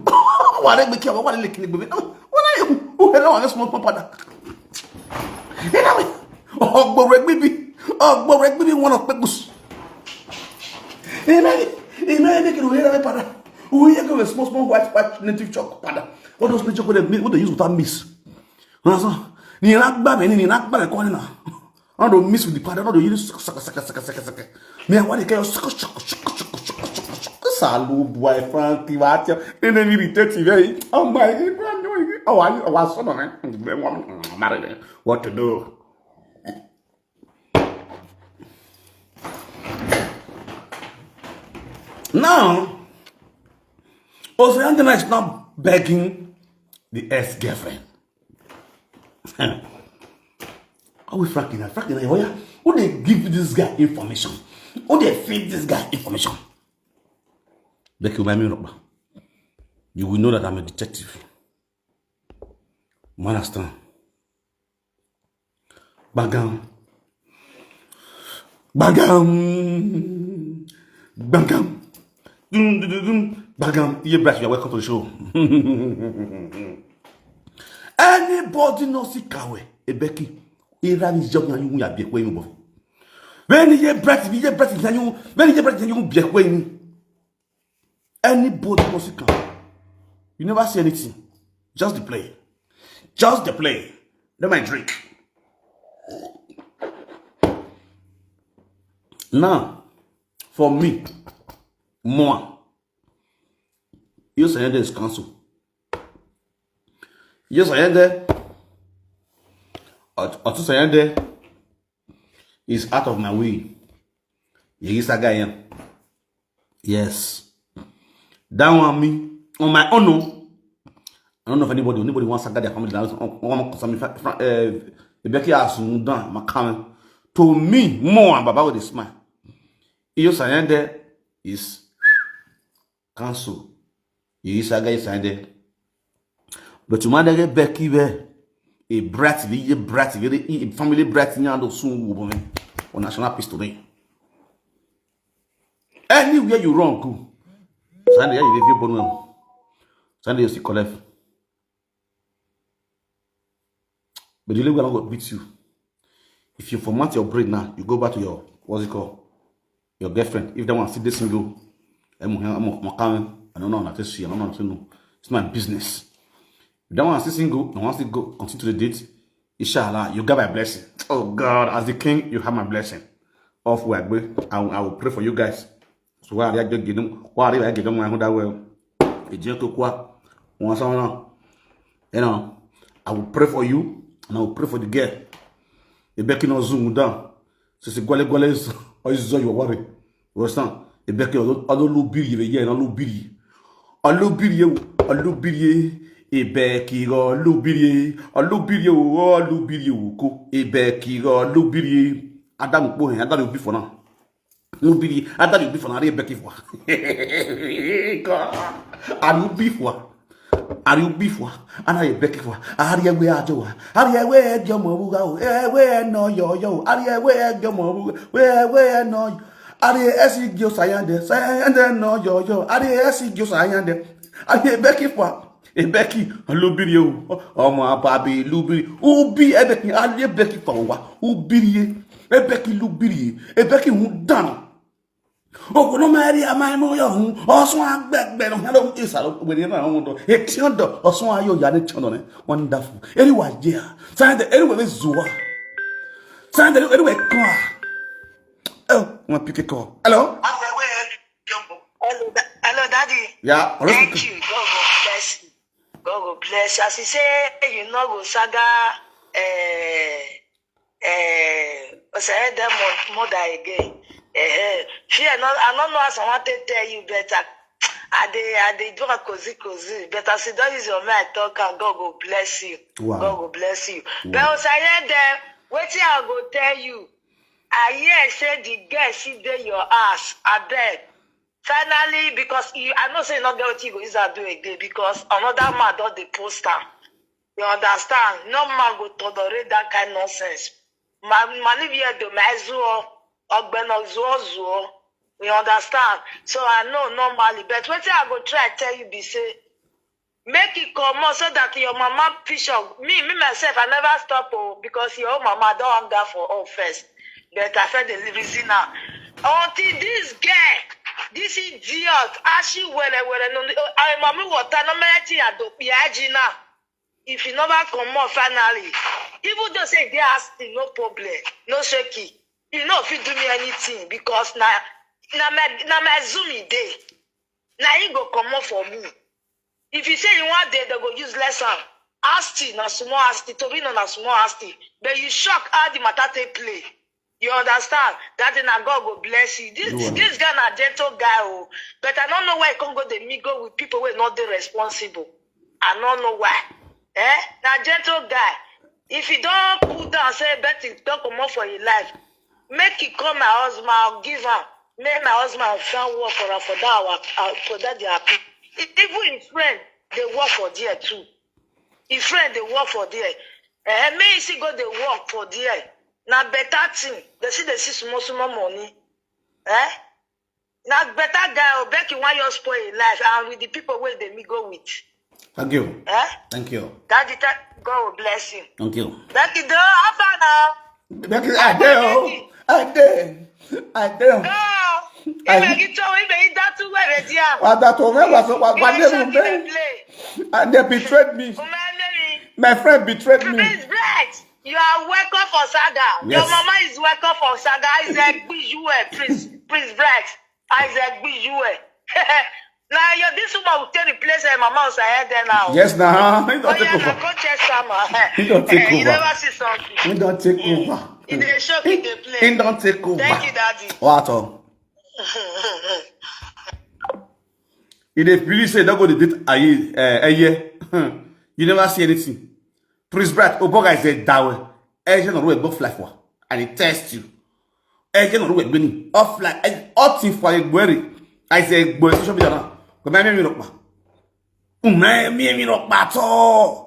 Wa re gbeke, wa re le kini gbebe. Wa na ye, ohe na wa me small, small pada. Ọgbọrọ egbibi, ọgbọrọ egbibi, one of pepus. Amen. Amen. Make it wear pada. We are going small, small white, white native chalk pada. What those nature call them? What they use without miss? Understand? Ni na gba me, ni na gba me kọ ni na. I don't miss with the pada. No, they use suck, suck, suck, suck, suck, suck. Me, I want to carry suck, suck, suck, suck, suck, suck, suck. Salu boy, Frankie, what you? Then they irritate you very. Oh my God, oh, I, oh, I saw no man. Marry me. What to do? Now, Osayandana is not begging the ex-girlfriend. Are we Frankie now? Frankie now, oh yeah. Who they give this guy information? Who they feed this guy information? Becky, you buy me rubber. You will know that I'm a detective. You understand? Bagam. Bagam. Bagam. Dum, dum, dum, dum. Bagam. Yeah, Brad, you're welcome to the show. Anybody no see Kawe, Ebeki. Iran is job na you ya be kwe mo. When you breath, you breath na you. When you breath, you be kwe. Anybody no see Kawe. You never see anything. Just the play. Just the play. Let my drink. Now, for me, more. You say there is council. You say there. Or to say there is out of my way. You is a guy. Yes. That one me on my own. No. I don't know if anybody, anybody wants to get their family down. One concern me, uh, Rebecca Asundan, my comment. To me, more and Baba with a smile. You say there is council. You is a guy, you say there. But you might get Becky where a brat, a brat, a family brat, you know, soon will be on national pistol. Anywhere you run, go. Sunday, you give you bone. Sunday, you see collect. But the way I go beat you. If you format your brain now, you go back to your, what's it called? Your girlfriend. If that one still dey single, I'm, I'm, I'm, I don't know what to see. I don't know what to know. It's my business. If that one still single, I want to go continue to the date. Inshallah, you got my blessing. Oh God, as the king, you have my blessing. Off where I, I will pray for you guys. So why are you getting? Why are you getting my that well? It's just to kwa. Once on, you know, I will pray for you and I will pray for the girl. Ebeki no zoom down. So say gwale gwale is, or is your worry. You understand? Ebeki, although lubiri ye, no lubiri. Olubiri, olubiri, Ebeki go lubiri, olubiri, olubiri ko, Ebeki go lubiri. Adam po hen, Adam be for now. Lubiri, Adam be for now, Ebeki for. God. Are you be for? Are you be for? And I beg for. Are you where I do? Are you where your mother? Where no yo yo? Are you where your mother? Where where no? Are you esi gyo sayande? Sayande no yo yo. Are you esi gyo sayande? Are you begging for? Ebeki, lubiri o. Ọmọ apabi lubiri. Ubi Ebeki, are you begging for wa? Ubiri. Ebeki lubiri. Ebeki hu dana. Ogo no mari amai mo yo hu. Osun agbegbe no hado isa lo we na won do. E ti odo osun ayo ya ni ti odo ne. Wonderful. Anyway, yeah. Sunday, anyway, this Zua. Sunday, anyway, come on. Oh, my pick a call. Hello? Hello, da- hello, Daddy. Yeah, hello. Thank you. God will bless you. God will bless you. As you say, you know, go saga, eh, eh, say that mo- mother again. Eh, eh. Fear not, I don't know as I want to tell you better. I dey, I dey do a cozy, cozy. But as you don't use your mind, talk and God will bless you. Wow. God will bless you. Wow. But as I hear them, Wetin I go tell you? I hear say the girl sit dey your house, abeg. Finally, because you, I know say you no get wetin you go use am do again, because another man don dey post am. You understand? No man go tolerate that kind nonsense. Ma, ma leave here do my zuo, ogbeno zuo zuo. You understand? So I know normally, but wetin I go try tell you be say, make e comot so that your mama picture, me, me myself, I never stop o, because your own mama don hunger for all first. But I feel the reason now. Until this girl, this idiot, ashi were were no, I mommy water no meleti ado piaji now. If you never comot finally, even though say they ask, no problem, no shaky. You know if you do me anything, because na na my na my zoom e dey. Na him go comot for me. If you say you want dey, they go use less am. Asti na small asti, Torino na small asti. But you shock how the matter take play. You understand? That thing na God go bless you. This this guy na gentle guy o, but I don't know why he can't go dey mingle with people wey not dey responsible. I don't know why. Eh? Na gentle guy. If he don't cool down, say Betty don't come up for your life. Make he call my husband, I'll give am. Make my husband find work for am for that our uh, for that their. E- Even him friend, they work for there too. Him friend, they work for there. Eh, me see go they work for there. Na better thing. They see they see small small money. Eh? Na better guy. Oh, Becky, why you spoil him life and with the people where they me go with? Thank you. Eh? Thank you. Daddy, thank God will bless you. Thank you. Becky, do how far now? Becky, I dey o. I dey. I dey. Go. Ibe gị tọọ, ibe gị datụ were di ya. Wa da to me wa so wa gba Ibe le mu shoki dey me. Play. And they betrayed me. Umemeri. My friend betrayed me. Prince Bright, you are welcome for saga. Your Yes. Mama is welcome for saga. Isaac Bijue, Prince Prince Bright. Isaac Bijue. Now your this woman will take the place of mama Osaya there now. Yes, now. He don't Oh take yeah, over. Now go check some. He don't take Eh, you over. Never see something. He don't take over. He dey shock, he dey play. He don't take over. Thank you, Daddy. What? He dey really say don't go dey date Aye, eh, Eye. You never see anything. Prince Bright, Oboga is a dawe. Eye no ruwe go fly for. And he test you. Eye no ruwe gbeni. Offline, eh, all thing for a query. I say, boy, social media now. Come here, me, me, me, me, me, me, me, me,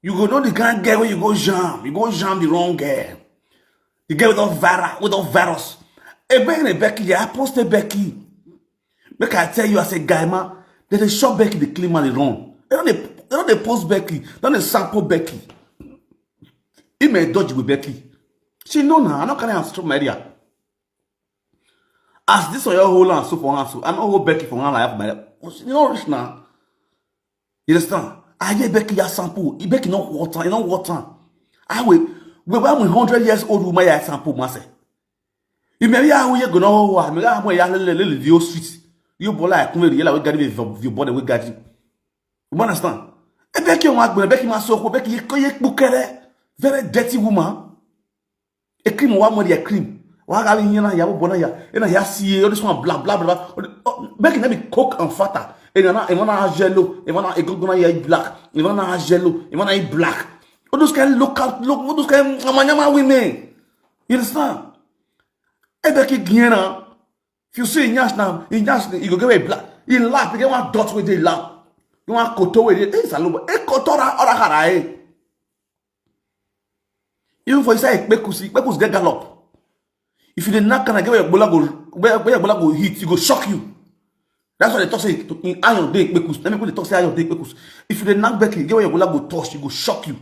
You go know the kind girl when you go jam. You go jam the wrong girl. The girl with all viral, with all virus. A Becky, Becky, yeah, I posted Becky. Make I tell you, I say, guy, man, they dey shop Becky, the clean man, they run. They don't, they, they don't they post Becky, they don't they sample Becky. He may dodge with Becky. She know now, I don't carry her through my area. As this one, your whole hand, so for hand, so I don't hold Becky for hand, I have my, you know, rich now. You understand? I get Becky ya sample. Becky no water, you know water. I will, we were one hundred years old woman ya sample, mase. You may ya who you gonna hold, me ya mo ya lele lele the old street. You bola I come here, we got you body, we got you. You understand? E Becky wa gbere, Becky ma so ko, Becky ye ko ye kpukere. Very dirty woman. A cream wa mo a cream. Wa ga yin na ya bo na ya. E na ya si all this one blah blah blah. Oh, Becky na be coke and fata. E na e na yellow, e na e go na ya black. E na yellow, e na black. All those kind look out, look, all those kind nyama nyama women. You understand? E Becky gina. If you see in yash now, in yash, you go get a black. In lap, you get one dot with the lap. You want koto with it. It's a little. E koto ra ora hara eh. Even for inside Ekpekus, Ekpekus get gallop. If you dey knock and get where your bola go, where where your bola go hit, you go shock you. That's why they talk say in iron dey Ekpekus. Let me put the talk say iron dey Ekpekus. If you dey knock Becky, get where your bola go touch, you go shock you.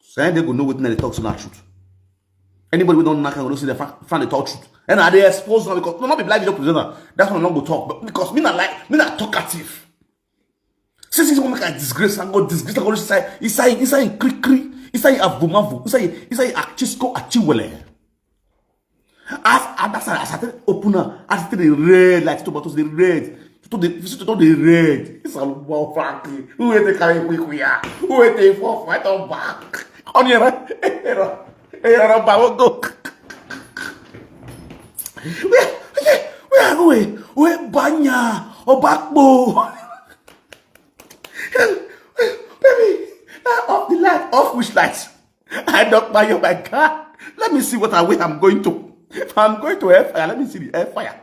So then they go know wetin they talk so na truth. Anybody wey don knock am go know say they find the talk truth. And I dey expose now because no, not be blind video presenter. That's why I no go talk. But because me na like me na talkative. See, see, see, make I disgrace and go disgrace and go inside, inside, inside in kri kri, inside in avumavu, inside, inside in achisco achiwele. As, as, as, as I take open am, as it dey red like tomatoes dey red. To the, to the red. It's a wow, Frankie. Who will take carry quick we are? Who will take for fight on back? On your right, you know, you know, bawo go. Where, where, where are we? Where banya? Obakbo. Baby, off the light. Off which light? I knock by your my car. Let me see what I, where I'm going to. If I'm going to hellfire, let me see the hellfire.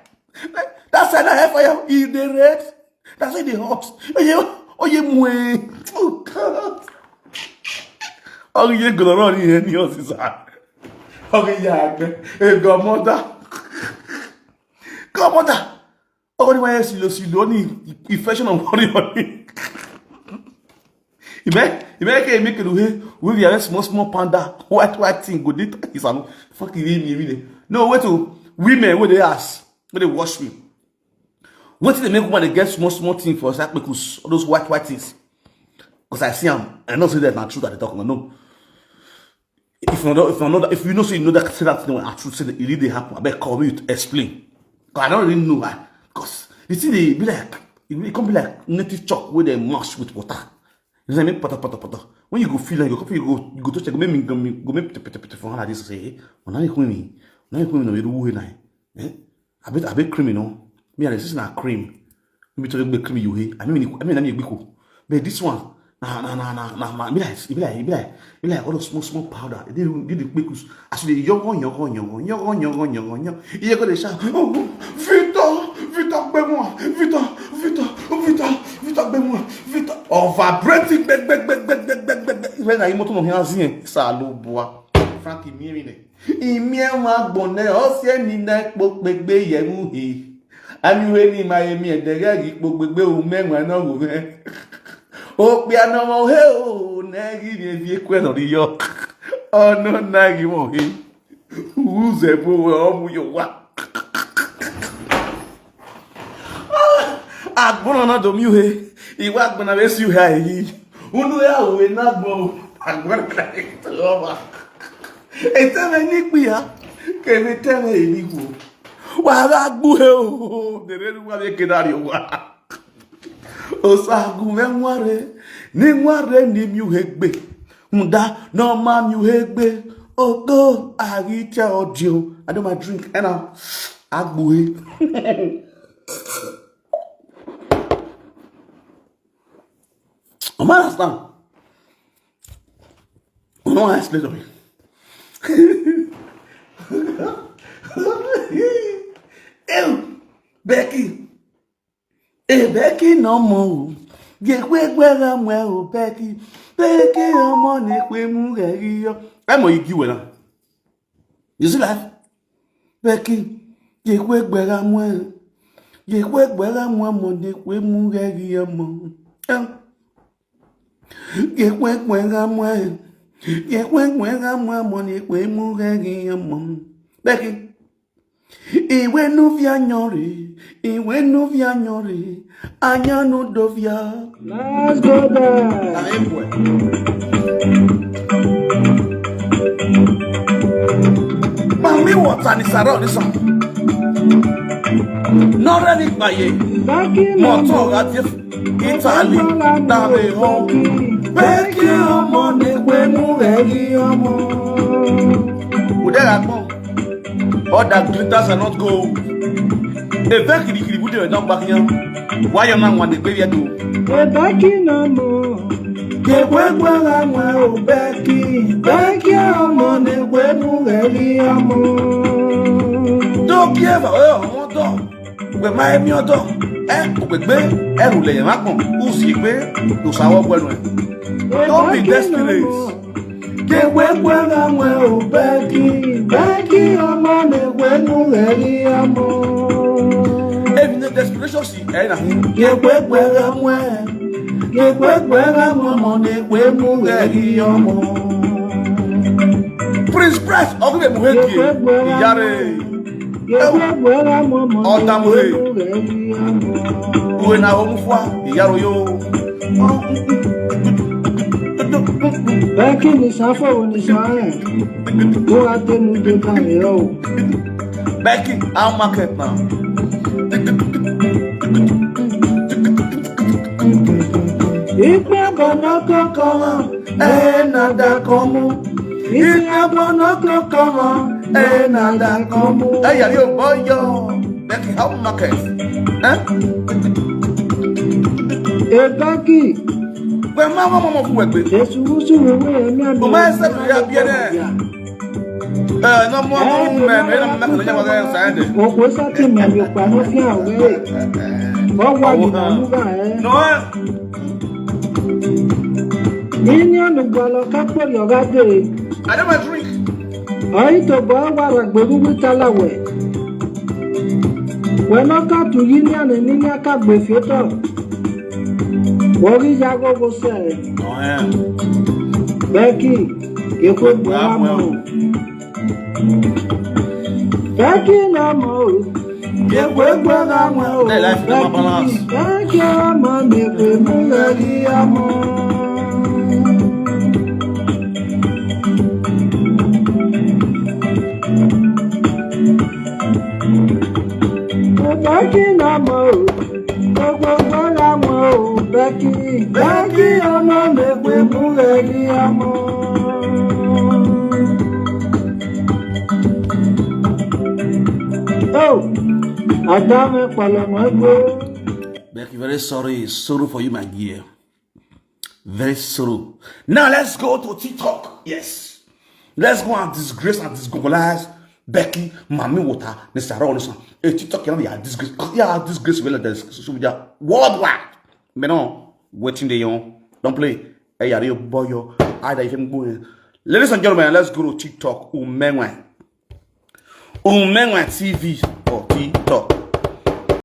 That's why the hellfire is the red. That's why the hot. Oh yeah, oh yeah, mwe. Oh God. Oh yeah, go around here, ni osisa. Oh yeah, hey, godmother. Godmother. Oh, ni why silo silo ni infection of worry on me. Ime, ime ke ime ke duhe. We we are small small panda. White white thing go dey is am. Fuck you, me me. No, wait to women wey dey ask, wey dey wash me. Wetin dey make woman dey get small small thing for sack pickles, all those white white things? Because I see am, I know say that na true that they talk. No, if you know, if you know that, if you know say you know that say that thing wey na true say that e really dey happen, abeg call me to explain. 'Cause I don't really know why. Because the thing dey be like, e really come be like native chalk wey dem mash with water. You know what I mean? Poto poto poto. When you go feel like you go feel, you go, you go touch it, go make me, go make, go make pete pete pete for hand like this. Say, hey, una you me, una you me no you do who na? Eh? I bet, I bet cream, you know. Me and the sister na cream. Me to be cream you hey. I mean, I mean, I mean, but this one, na na na na na na. Be like, be like, be like, be like all those small small powder. They do, they do quick. As they yogo yogo yogo yogo yogo yogo yogo. You go dey shout, oh, Victor, Victor, be moi, Victor, Victor, Victor, Victor, be moi, Victor. Oh, vibrating, beg, beg, beg, beg, beg, beg, beg, beg. When I motor no hands in, salo boy. Frankie, me, me, ne. Imie nwa gbone, osie ni na kpo gbegbe ye mu hi. Ami we ni ma emi edege gi kpo gbegbe ume nwa no wu me. Okpi ano mo he o, na gi ni evi ekwe no ri yo. Ono na gi mo hi. Uze bo we omu yo wa. Agbona na dom you he. Iwa agbona we si you he. Unu ya we na gbo. Agbona na to wa. Eteme ni pia. Kene teme ni gbo. Wa ga gbu he o. Dere lu wa be kedari wa. Osagu me nware, ni nware ni mi uhegbe. Mda no ma mi uhegbe. Ogo agicha audio. I do my drink and I agbue. O ma understand? O no wan explain to me. Ew, Becky. Ebeki no mo. Gekwe gwera mwe o Becky. Becky omo ne kwe mu gegi yo. Emo igi wena. You see life? Becky. Gekwe gwera mwe. Gekwe gwera mwe mo ne kwe mu gegi yo mo. Eh. Gekwe gwera mwe. Gekwe gwera mwe mo ne kwe mu gegi yo mo. Becky. Iwe nuvia nyori, iwe nuvia nyori, anya nudovia. Let's go there. Na him boy. Mami water ni sara on this one. Not ready by ye. Motor radio. Italy, dame ho. Becky omo ne kwe mu gegi omo. Udera gbon. All that glitters are not gold. Eve kirikiri bude we don back yan. Why you now want the baby to? Ebeki no mo. Gekwe gwera mwe o Becky. Becky omo ne kwe mu gegi omo. Don't give a, oh, hold on. Gbe ma emi odo, eh, ogbegbe, eru le yan akpon, uzi gbe, to sawo gbenu e. Don't be desperate. Ke we gbe ra mwe o Becky, Becky omo ne we nu re ri omo. If you need desperation, see, eh, na him. Ke we gbe ra mwe, ke we gbe ra mwe omo ne we nu re ri omo. Prince Price, Ogunbe Muheki, Iyare. Ọ̀dàmúre. Uwe na omu fua, ìyá royo. Bẹ́ẹ̀kì ní sáfọ̀ wo ni sọ ẹ̀? Mo wá dénú dé báyìí o. Becky, how market now? Ikpe bono kokoro, eh, na da komu. Ikpe bono kokoro, eh, na da komu. Hey, are you boy yo? Becky, how market? Eh? Ebaki. Kwe ma mo mo fu wegbe. Esu musu wo we mi abi. O ma ese ya bi ene. Eh, no more, no more, man. Ena mna kanya kwa sasa ende. Okwesa ti mami okpa no fi awe. Owa ni na luga eh. No. Nini anu gbalo ka pori oga de. I don't drink. Ayi to ba wa ra gberu wi tala we. We no ka tu yini anu nini aka gbe fi to. Wori ya go go se. Oh yeah. Becky, ke ko gbe wa mo. Becky na mo. Ke ko gbe wa mo. Hey, life no balance. Becky na mo, me ko mo ya di amo. Becky na mo, gbogbo gbọ́dọ̀ wọn o, Becky. Becky ọmọ mi pé mú ẹ̀rí ọmọ. Oh, àdá mi pàlọ́ mọ́ gbó. Becky, very sorry. Sorry for you, my dear. Very sorry. Now let's go to TikTok. Yes. Let's go and disgrace and disgogolize Becky, Mami Water, Mister Rawlison. Hey, TikTok, you know, you are disgrace. You are disgrace. Well, there's social media worldwide. But no, waiting there, you don't play. Hey, are you boy? Either if you go. Ladies and gentlemen, let's go to TikTok. Umenwe. Umenwe T V or TikTok.